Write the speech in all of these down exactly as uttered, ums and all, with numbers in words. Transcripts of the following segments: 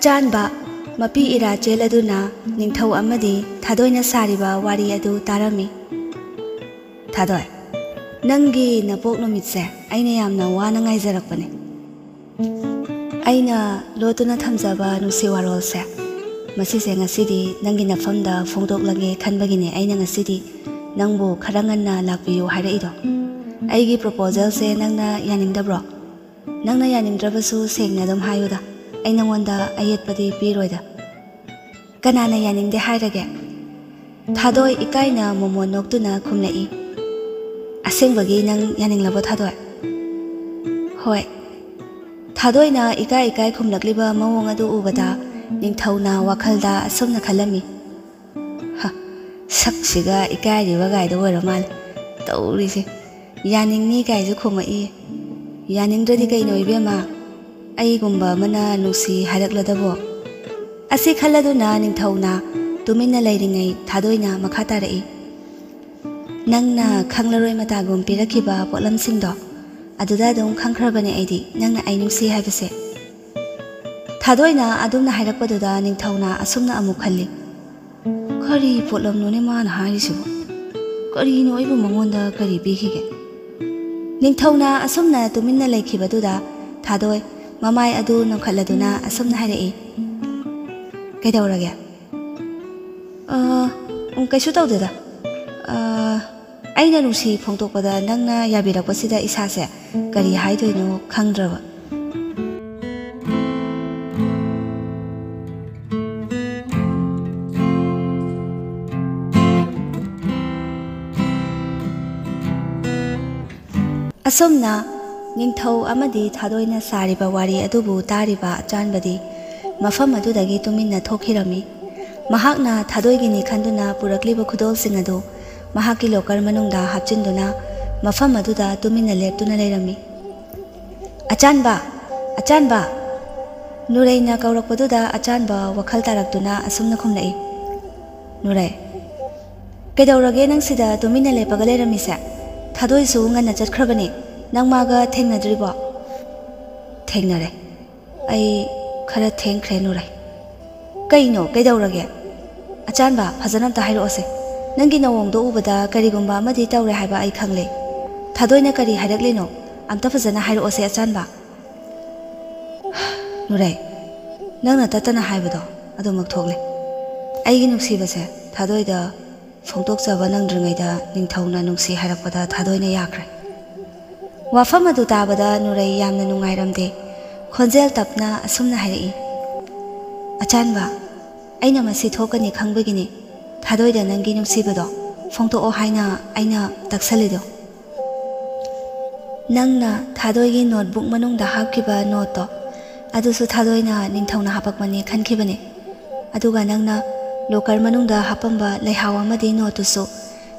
ꯑꯆꯥꯟꯕ, ꯃꯄꯤ ꯏꯔꯥ ꯆꯦꯜꯂꯗꯨꯅ ꯅꯤꯡꯊꯧ ꯑꯃꯗꯤ ꯊꯥꯗꯣꯏꯅ ꯁꯥꯔꯤꯕ ꯋꯥꯔꯤ ꯑꯗꯨ ꯇꯥꯔꯝꯃꯤ꯫ "ꯊꯥꯗꯣꯏ, ꯅꯪꯒꯤ ꯅꯄꯣꯛ ꯅꯨꯃꯤꯠꯁꯦ ꯑꯩꯅ ꯌꯥꯝꯅ ꯋꯥꯅ ꯉꯥꯏꯖꯔꯛꯄꯅꯦ꯫ ꯑꯩꯅ ꯂꯣꯠꯇꯨꯅ ꯊꯝꯖꯕ ꯅꯨꯡꯁꯤ ꯋꯥꯔꯣꯜꯁꯦ, ꯃꯁꯤꯁꯦ ꯉꯁꯤꯗꯤ ꯅꯪꯒꯤ ꯅꯐꯝꯗ ꯐꯣꯡꯗꯣꯛꯂꯒꯦ ꯈꯟꯕꯒꯤꯅꯦ ꯑꯩꯅ ꯉꯁꯤꯗꯤ ꯅꯪꯕꯨ ꯈꯔ ꯉꯟꯅ ꯂꯥꯛꯄꯤꯌꯨ ꯍꯥꯏꯔꯛꯏꯗꯣ꯫ ꯑꯩꯒꯤ proposalꯁꯦ ꯅꯪꯅ ꯌꯥꯅꯤꯡꯗꯕ꯭ꯔꯣ? ꯅꯪꯅ ꯌꯥꯅꯤꯡꯗ꯭ꯔꯕꯁꯨ ꯁꯦꯡꯅ ꯑꯗꯨꯝ ꯍꯥꯏꯌꯨꯗ, ꯑꯩ ꯅꯉꯣꯟꯗ ꯑꯌꯦꯠꯄꯗꯤ ꯄꯤꯔꯣꯏꯗ꯫" "ꯀꯅꯥꯅ ꯌꯥꯅꯤꯡꯗꯦ ꯍꯥꯏꯔꯒꯦ?" ꯊꯥꯗꯣꯏ ꯏꯀꯥꯏꯅ ꯃꯣꯃꯣꯟ ꯅꯣꯛꯇꯨꯅ ꯈꯨꯝꯂꯛꯏ꯫ "ꯑꯁꯦꯡꯕꯒꯤ ꯅꯪ ꯌꯥꯅꯤꯡꯂꯕꯣ, ꯊꯥꯗꯣꯏ?" "ꯍꯣꯏ꯫" ꯊꯥꯗꯣꯏꯅ ꯏꯀꯥꯏ ꯏꯀꯥꯏ ꯈꯨꯝꯂꯛꯂꯤꯕ ꯃꯑꯣꯡ ꯑꯗꯨ ꯎꯕꯗ ꯅꯤꯡꯊꯧꯅ ꯋꯥꯈꯜꯗ ꯑꯁꯨꯝꯅ ꯈꯜꯂꯝꯃꯤ, "ꯍ, ꯁꯛꯁꯤꯒ ꯏꯀꯥꯏꯔꯤꯕ ꯒꯥꯏꯗꯣ ꯑꯣꯏꯔ ꯃꯥꯜꯂꯦ ꯇꯧꯔꯤꯁꯦ꯫ ꯌꯥꯅꯤꯡꯅꯤ ꯀꯥꯏꯁꯨ ꯈꯨꯝꯃꯛꯏ꯫ ꯌꯥꯅꯤꯡꯗ꯭ꯔꯗꯤ ꯀꯩꯅꯣ ꯏꯕꯦꯝꯃ? ꯑꯩꯒꯨꯝꯕ ꯑꯃꯅ ꯅꯨꯡꯁꯤ ꯍꯥꯏꯔꯛꯂꯗꯕꯣ?" ꯑꯁꯤ ꯈꯜꯂꯗꯨꯅ ꯅꯤꯡꯊꯧꯅ ꯇꯨꯃꯤꯟꯅ ꯂꯩꯔꯤꯉꯩ ꯊꯥꯗꯣꯏꯅ ꯃꯈꯥ ꯇꯥꯔꯛꯏ, "ꯅꯪꯅ ꯈꯪꯂꯔꯣꯏ ꯃꯇꯥꯒꯨꯝ ꯄꯤꯔꯛꯈꯤꯕ ꯄꯣꯠꯂꯝꯁꯤꯡꯗꯣ, ꯑꯗꯨꯗ ꯑꯗꯨꯝ ꯈꯪꯈ꯭ꯔꯕꯅꯦ ꯑꯩꯗꯤ ꯅꯪꯅ ꯑꯩ ꯅꯨꯡꯁꯤ ꯍꯥꯏꯕꯁꯦ꯫" ꯊꯥꯗꯣꯏꯅ ꯑꯗꯨꯝꯅ ꯍꯥꯏꯔꯛꯄꯗꯨꯗ ꯅꯤꯡꯊꯧꯅ ꯑꯁꯨꯝꯅ ꯑꯃꯨꯛ ꯈꯜꯂꯤ, "ꯀꯔꯤ ꯄꯣꯠꯂꯝꯅꯣꯅꯦ ꯃꯥꯅ ꯍꯥꯏꯔꯤꯁꯤꯕꯨ? ꯀꯔꯤꯅꯣ ꯑꯩꯕꯨ ꯃꯉꯣꯟꯗ ꯀꯔꯤ ꯄꯤꯈꯤꯒꯦ?" ꯅꯤꯡꯊꯧꯅ ꯑꯁꯨꯝꯅ ꯇꯨꯃꯤꯟꯅ ꯂꯩꯈꯤꯕꯗꯨꯗ ꯊꯥꯗꯣꯏ ꯃꯃꯥꯏ ꯑꯗꯨ ꯅꯣꯟꯈꯠꯂꯗꯨꯅ ꯑꯁꯨꯝꯅ ꯍꯥꯏꯔꯛꯏ, "ꯀꯩꯗꯧꯔꯒꯦ?" "ꯑ, ꯎꯝ, ꯀꯩꯁꯨ ꯇꯧꯗꯦꯗ꯫ ꯑ, ꯑꯩꯅ ꯅꯨꯡꯁꯤ ꯐꯣꯡꯗꯣꯛꯄꯗ ꯅꯪꯅ ꯌꯥꯕꯤꯔꯛꯄꯁꯤꯗ ꯏꯁꯥꯁꯦ ꯀꯔꯤ ꯍꯥꯏꯗꯣꯏꯅꯣ ꯈꯪꯗ꯭ꯔꯕ꯫" ꯑꯁꯨꯝꯅ ꯅꯤꯡꯊꯧ ꯑꯃꯗꯤ ꯊꯥꯗꯣꯏꯅ ꯁꯥꯔꯤꯕ ꯋꯥꯔꯤ ꯑꯗꯨꯕꯨ ꯇꯥꯔꯤꯕ ꯑꯆꯥꯟꯕꯗꯤ ꯃꯐꯝ ꯑꯗꯨꯗꯒꯤ ꯇꯨꯃꯤꯟꯅ ꯊꯣꯛꯈꯤꯔꯝꯃꯤ꯫ ꯃꯍꯥꯛꯅ ꯊꯥꯗꯣꯏꯒꯤꯅꯤ ꯈꯟꯗꯨꯅ ꯄꯨꯔꯛꯂꯤꯕ ꯈꯨꯗꯣꯜꯁꯤꯡ ꯑꯗꯨ ꯃꯍꯥꯛꯀꯤ locker ꯃꯅꯨꯡꯗ ꯍꯥꯞꯆꯤꯟꯗꯨꯅ ꯃꯐꯝ ꯑꯗꯨꯗ ꯇꯨꯃꯤꯟꯅ ꯂꯦꯞꯇꯨꯅ ꯂꯩꯔꯝꯃꯤ꯫ "ꯑꯆꯥꯟꯕ! ꯑꯆꯥꯟꯕ!" ꯅꯨꯔꯩꯅ ꯀꯧꯔꯛꯄꯗꯨꯗ ꯑꯆꯥꯟꯕ ꯋꯥꯈꯜ ꯇꯥꯔꯛꯇꯨꯅ ꯑꯁꯨꯝꯅ ꯈꯨꯝꯂꯛꯏ, "ꯅꯨꯔꯩ, ꯀꯩꯗꯧꯔꯒꯦ ꯅꯪ ꯁꯤꯗ ꯇꯨꯃꯤꯟꯅ ꯂꯦꯞꯄꯒ ꯂꯩꯔꯝꯃꯤꯁꯦ? ꯊꯥꯗꯣꯏꯁꯨ ꯉꯟꯅ ꯆꯠꯈ꯭ꯔꯕꯅꯦ꯫ ꯅꯪ ꯃꯥꯒ ꯊꯦꯡꯅꯗ꯭ꯔꯤꯕꯣ?" "ꯊꯦꯡꯅꯔꯦ꯫ ꯑꯩ ꯈꯔ ꯊꯦꯡꯈ꯭ꯔꯦ ꯅꯨꯔꯩ꯫ ꯀꯩꯅꯣ, ꯀꯩꯗꯧꯔꯒꯦ? ꯑꯆꯥꯟꯕ, ꯐꯖꯅ ꯑꯝꯇ ꯍꯥꯏꯔꯛꯑꯣꯁꯦ꯫ ꯅꯪꯒꯤ ꯅꯑꯣꯡꯗꯣ ꯎꯕꯗ ꯀꯔꯤꯒꯨꯝꯕ ꯑꯃꯗꯤ ꯇꯧꯔꯦ ꯍꯥꯏꯕ ꯑꯩ ꯈꯪꯂꯦ꯫ ꯊꯥꯗꯣꯏꯅ ꯀꯔꯤ ꯍꯥꯏꯔꯛꯂꯤꯅꯣ? ꯑꯝꯇ ꯐꯖꯅ ꯍꯥꯏꯔꯛꯑꯣꯁꯦ ꯑꯆꯥꯟꯕ꯫ ꯅꯨꯔꯩ, ꯅꯪꯅ ꯇꯠꯇꯅ ꯍꯥꯏꯕꯗꯣ ꯑꯗꯨꯃꯛ ꯊꯣꯛꯂꯦ꯫ ꯑꯩꯒꯤ ꯅꯨꯡꯁꯤꯕꯁꯦ ꯊꯥꯗꯣꯏꯗ ꯐꯣꯡꯗꯣꯛꯆꯕ ꯅꯪꯗ꯭ꯔꯤꯉꯩꯗ ꯅꯤꯡꯊꯧꯅ ꯅꯨꯡꯁꯤ ꯍꯥꯏꯔꯛꯄꯗ ꯊꯥꯗꯣꯏꯅ ꯌꯥꯈ꯭ꯔꯦ꯫ ꯋꯥꯐꯝ ꯑꯗꯨ ꯇꯥꯕꯗ ꯅꯨꯔꯩ ꯌꯥꯝꯅ ꯅꯨꯡꯉꯥꯏꯔꯝꯗꯦ꯫ ꯈꯣꯟꯖꯦꯜ ꯇꯞꯅ ꯑꯁꯨꯝꯅ ꯍꯥꯏꯔꯛꯏ, "ꯑꯆꯥꯟꯕ, ꯑꯩꯅ ꯃꯁꯤ ꯊꯣꯛꯀꯅꯤ ꯈꯪꯕꯒꯤꯅꯤ ꯊꯥꯗꯣꯏꯗ ꯅꯪꯒꯤ ꯅꯨꯡꯁꯤꯕꯗꯣ ꯐꯣꯡꯗꯣꯛꯑꯣ ꯍꯥꯏꯅ ꯑꯩꯅ ꯇꯛꯁꯜꯂꯤꯗꯣ꯫ ꯅꯪꯅ ꯊꯥꯗꯣꯏꯒꯤ ꯅꯣꯠꯕꯨꯛ ꯃꯅꯨꯡꯗ ꯍꯥꯞꯈꯤꯕ ꯅꯣꯠꯇꯣ, ꯑꯗꯨꯁꯨ ꯊꯥꯗꯣꯏꯅ ꯅꯤꯡꯊꯧꯅ ꯍꯥꯄꯛꯄꯅꯤ ꯈꯟꯈꯤꯕꯅꯤ꯫ ꯑꯗꯨꯒ ꯅꯪꯅ ꯂꯣꯀꯔ ꯃꯅꯨꯡꯗ ꯍꯥꯞꯄꯝꯕ ꯂꯩꯍꯥꯎ ꯑꯃꯗꯤ ꯅꯣꯠꯇꯨꯁꯨ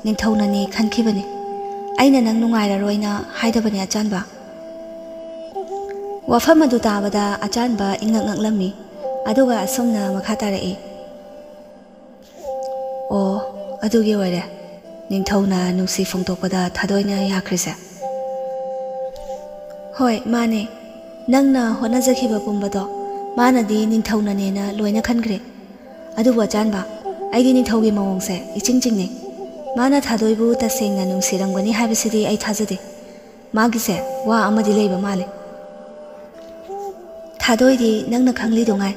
ꯅꯤꯡꯊꯧꯅꯅꯤ ꯈꯟꯈꯤꯕꯅꯤ꯫ ꯑꯩꯅ ꯅꯪ ꯅꯨꯡꯉꯥꯏꯔꯔꯣꯏꯅ ꯍꯥꯏꯗꯕꯅꯤ ꯑꯆꯥꯟꯕ꯫" ꯋꯥꯐꯝ ꯑꯗꯨ ꯇꯥꯕꯗ ꯑꯆꯥꯟꯕ ꯏꯉꯛ ꯉꯛꯂꯝꯃꯤ꯫ ꯑꯗꯨꯒ ꯑꯁꯨꯝꯅ ꯃꯈꯥ ꯇꯥꯔꯛꯏ, "ꯑꯣ, ꯑꯗꯨꯒꯤ ꯑꯣꯏꯔꯦ ꯅꯤꯡꯊꯧꯅ ꯅꯨꯡꯁꯤ ꯐꯣꯡꯗꯣꯛꯄꯗ ꯊꯥꯗꯣꯏꯅ ꯌꯥꯈ꯭ꯔꯤꯁꯦ?" "ꯍꯣꯏ, ꯃꯥꯅꯦ꯫ ꯅꯪꯅ ꯍꯣꯠꯅꯖꯈꯤꯕ ꯄꯨꯝꯕꯗꯣ ꯃꯥꯅꯗꯤ ꯅꯤꯡꯊꯧꯅꯅꯦꯅ ꯂꯣꯏꯅ ꯈꯟꯈ꯭ꯔꯦ꯫ ꯑꯗꯨꯕꯨ ꯑꯆꯥꯟꯕ, ꯑꯩꯗꯤ ꯅꯤꯡꯊꯧꯒꯤ ꯃꯑꯣꯡꯁꯦ ꯏꯆꯤꯡ ꯆꯤꯡꯅꯩ꯫ ꯃꯥꯅ ꯊꯥꯗꯣꯏꯕꯨ ꯇꯁꯦꯡꯅ ꯅꯨꯡꯁꯤꯔꯝꯒꯅꯤ ꯍꯥꯏꯕꯁꯤꯗꯤ ꯑꯩ ꯊꯥꯖꯗꯦ꯫ ꯃꯥꯒꯤꯁꯦ ꯋꯥ ꯑꯃꯗꯤ ꯂꯩꯕ ꯃꯥꯜꯂꯦ꯫ ꯊꯥꯗꯣꯏꯗꯤ ꯅꯪꯅ ꯈꯪꯂꯤꯗꯨꯉꯥꯏ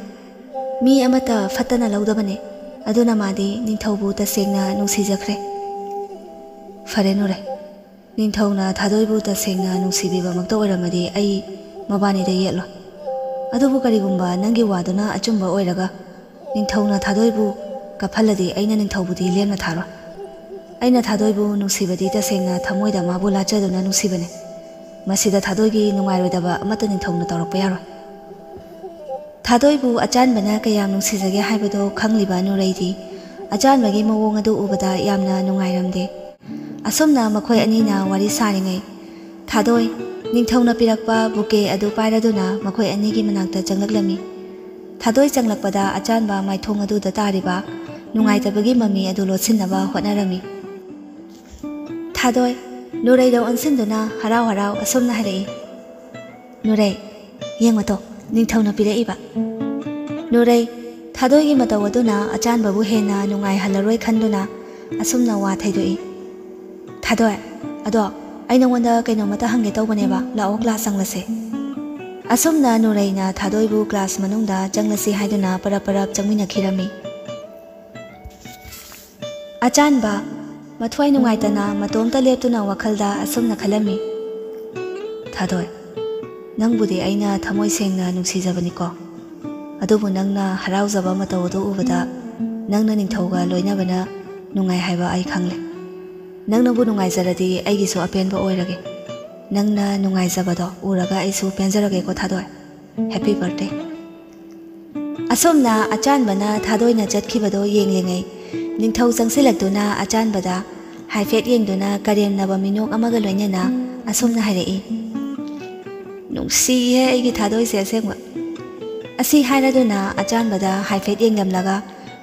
ꯃꯤ ꯑꯃꯠꯇ ꯐꯠꯇꯅ ꯂꯧꯗꯕꯅꯦ꯫ ꯑꯗꯨꯅ ꯃꯥꯗꯤ ꯅꯤꯡꯊꯧꯕꯨ ꯇꯁꯦꯡꯅ ꯅꯨꯡꯁꯤꯖꯈ꯭ꯔꯦ꯫" "ꯐꯔꯦ ꯅꯨꯔꯩ, ꯅꯤꯡꯊꯧꯅ ꯊꯥꯗꯣꯏꯕꯨ ꯇꯁꯦꯡꯅ ꯅꯨꯡꯁꯤꯕꯤꯕꯃꯛꯇ ꯑꯣꯏꯔꯝꯃꯗꯤ ꯑꯩ ꯃꯕꯥꯅꯤꯗ ꯌꯦꯠꯂꯣꯏ꯫ ꯑꯗꯨꯕꯨ ꯀꯔꯤꯒꯨꯝꯕ ꯅꯪꯒꯤ ꯋꯥꯗꯨꯅ ꯑꯆꯨꯝꯕ ꯑꯣꯏꯔꯒ ꯅꯤꯡꯊꯧꯅ ꯊꯥꯗꯣꯏꯕꯨ ꯀꯞꯍꯜꯂꯗꯤ ꯑꯩꯅ ꯅꯤꯡꯊꯧꯕꯨꯗꯤ ꯂꯦꯝꯅ ꯊꯥꯔꯣꯏ꯫ ꯑꯩꯅ ꯊꯥꯗꯣꯏꯕꯨ ꯅꯨꯡꯁꯤꯕꯗꯤ ꯇꯁꯦꯡꯅ ꯊꯃꯣꯏꯗ ꯃꯥꯕꯨ ꯂꯥꯠꯆꯗꯨꯅ ꯅꯨꯡꯁꯤꯕꯅꯦ꯫ ꯃꯁꯤꯗ ꯊꯥꯗꯣꯏꯒꯤ ꯅꯨꯡꯉꯥꯏꯔꯣꯏꯗꯕ ꯑꯃꯠꯇ ꯅꯤꯡꯊꯧꯅ ꯇꯧꯔꯛꯄ ꯌꯥꯔꯣꯏ꯫" ꯊꯥꯗꯣꯏꯕꯨ ꯑꯆꯥꯟꯕꯅ ꯀꯌꯥꯝ ꯅꯨꯡꯁꯤꯖꯒꯦ ꯍꯥꯏꯕꯗꯨ ꯈꯪꯂꯤꯕ ꯅꯨꯔꯩꯗꯤ ꯑꯆꯥꯟꯕꯒꯤ ꯃꯑꯣꯡ ꯑꯗꯨ ꯎꯕꯗ ꯌꯥꯝꯅ ꯅꯨꯡꯉꯥꯏꯔꯝꯗꯦ꯫ ꯑꯁꯨꯝꯅ ꯃꯈꯣꯏ ꯑꯅꯤꯅ ꯋꯥꯔꯤ ꯁꯥꯔꯤꯉꯩ ꯊꯥꯗꯣꯏ ꯅꯤꯡꯊꯧꯅ ꯄꯤꯔꯛꯄ ꯕꯨꯀꯦ ꯑꯗꯨ ꯄꯥꯏꯔꯗꯨꯅ ꯃꯈꯣꯏ ꯑꯅꯤꯒꯤ ꯃꯅꯥꯛꯇ ꯆꯪꯂꯛꯂꯝꯃꯤ꯫ ꯊꯥꯗꯣꯏ ꯆꯪꯂꯛꯄꯗ ꯑꯆꯥꯟꯕ ꯃꯥꯏꯊꯣꯡ ꯑꯗꯨꯗ ꯇꯥꯔꯤꯕ ꯅꯨꯡꯉꯥꯏꯇꯕꯒꯤ ꯃꯃꯤ ꯑꯗꯨ ꯂꯣꯠꯁꯤꯟꯅꯕ ꯍꯣꯠꯅꯔꯝꯃꯤ꯫ ꯊꯥꯗꯣꯏ ꯅꯨꯔꯩꯗ ꯑꯣꯟꯁꯤꯟꯗꯨꯅ ꯍꯔꯥꯎ ꯍꯔꯥꯎ ꯑꯁꯨꯝꯅ ꯍꯥꯏꯔꯛꯏ, "ꯅꯨꯔꯩ, ꯌꯦꯡꯉꯣ ꯇꯣ, ꯅꯤꯡꯊꯧꯅ ꯄꯤꯔꯛꯏꯕ꯫ ꯅꯨꯔꯩ, ꯊꯥꯗꯣꯏꯒꯤ ꯃꯇꯧ ꯑꯗꯨꯅ ꯑꯆꯥꯟꯕꯕꯨ ꯍꯦꯟꯅ ꯅꯨꯡꯉꯥꯏꯍꯜꯂꯔꯣꯏ ꯈꯟꯗꯨꯅ ꯑꯁꯨꯝꯅ ꯋꯥ ꯊꯩꯗꯣꯛꯏ꯫ "ꯊꯥꯗꯣꯏ, ꯑꯗꯣ ꯑꯩ ꯅꯉꯣꯟꯗ ꯀꯩꯅꯣꯝꯃꯇ ꯍꯪꯒꯦ ꯇꯧꯕꯅꯦꯕ, ꯂꯥꯛꯑꯣ class ꯆꯪꯂꯁꯦ꯫" ꯑꯁꯨꯝꯅ ꯅꯨꯔꯩꯅ ꯊꯥꯗꯣꯏꯕꯨ class ꯃꯅꯨꯡꯗ ꯆꯪꯂꯁꯤ ꯍꯥꯏꯗꯨꯅ ꯄꯔꯞ ꯄꯔꯞ ꯆꯪꯃꯤꯟꯅꯈꯤꯔꯝꯃꯤ꯫ ꯑꯆꯥꯟꯕ, ꯃꯊ꯭ꯋꯥꯏ ꯅꯨꯡꯉꯥꯏꯇꯅ ꯃꯇꯣꯝꯇ ꯂꯦꯞꯇꯨꯅ ꯋꯥꯈꯜꯗ ꯑꯁꯨꯝꯅ ꯈꯜꯂꯝꯃꯤ, "ꯊꯥꯗꯣꯏ, ꯅꯪꯕꯨꯗꯤ ꯑꯩꯅ ꯊꯃꯣꯏ ꯁꯦꯡꯅ ꯅꯨꯡꯁꯤꯖꯕꯅꯤꯀꯣ꯫ ꯑꯗꯨꯕꯨ ꯅꯪꯅ ꯍꯔꯥꯎꯖꯕ ꯃꯇꯧ ꯑꯗꯨ ꯎꯕꯗ ꯅꯪꯅ ꯅꯤꯡꯊꯧꯒ ꯂꯣꯏꯅꯕꯅ ꯅꯨꯡꯉꯥꯏ ꯍꯥꯏꯕ ꯑꯩ ꯈꯪꯂꯦ꯫ ꯅꯪꯅꯕꯨ ꯅꯨꯡꯉꯥꯏꯖꯔꯗꯤ ꯑꯩꯒꯤꯁꯨ ꯑꯄꯦꯟꯕ ꯑꯣꯏꯔꯒꯦ꯫ ꯅꯪꯅ ꯅꯨꯡꯉꯥꯏꯖꯕꯗꯣ ꯎꯔꯒ ꯑꯩꯁꯨ ꯄꯦꯟꯖꯔꯒꯦꯀꯣ ꯊꯥꯗꯣꯏ꯫ Happy birthday꯫" ꯑꯁꯨꯝꯅ ꯑꯆꯥꯟꯕꯅ ꯊꯥꯗꯣꯏꯅ ꯆꯠꯈꯤꯕꯗꯣ ꯌꯦꯡꯂꯤꯉꯩ, ꯅꯤꯡꯊꯧ ꯆꯪꯁꯤꯜꯂꯛꯇꯨꯅ ꯑꯆꯥꯟꯕꯗ ꯍꯥꯏꯐꯦꯠ ꯌꯦꯡꯗꯨꯅ ꯀꯔꯦꯝꯅꯕ ꯃꯤꯅꯣꯛ ꯑꯃꯒ ꯂꯣꯏꯅꯅ ꯑꯁꯨꯝꯅ ꯍꯥꯏꯔꯛꯏ, "ꯅꯨꯡꯁꯤꯍꯦ ꯑꯩꯒꯤ ꯊꯥꯗꯣꯏꯁꯦ ꯑꯁꯦꯡꯕ꯫" ꯑꯁꯤ ꯍꯥꯏꯔꯗꯨꯅ ꯑꯆꯥꯟꯕꯗ ꯍꯥꯏꯐꯦꯠ ꯌꯦꯡꯂꯝꯂꯒ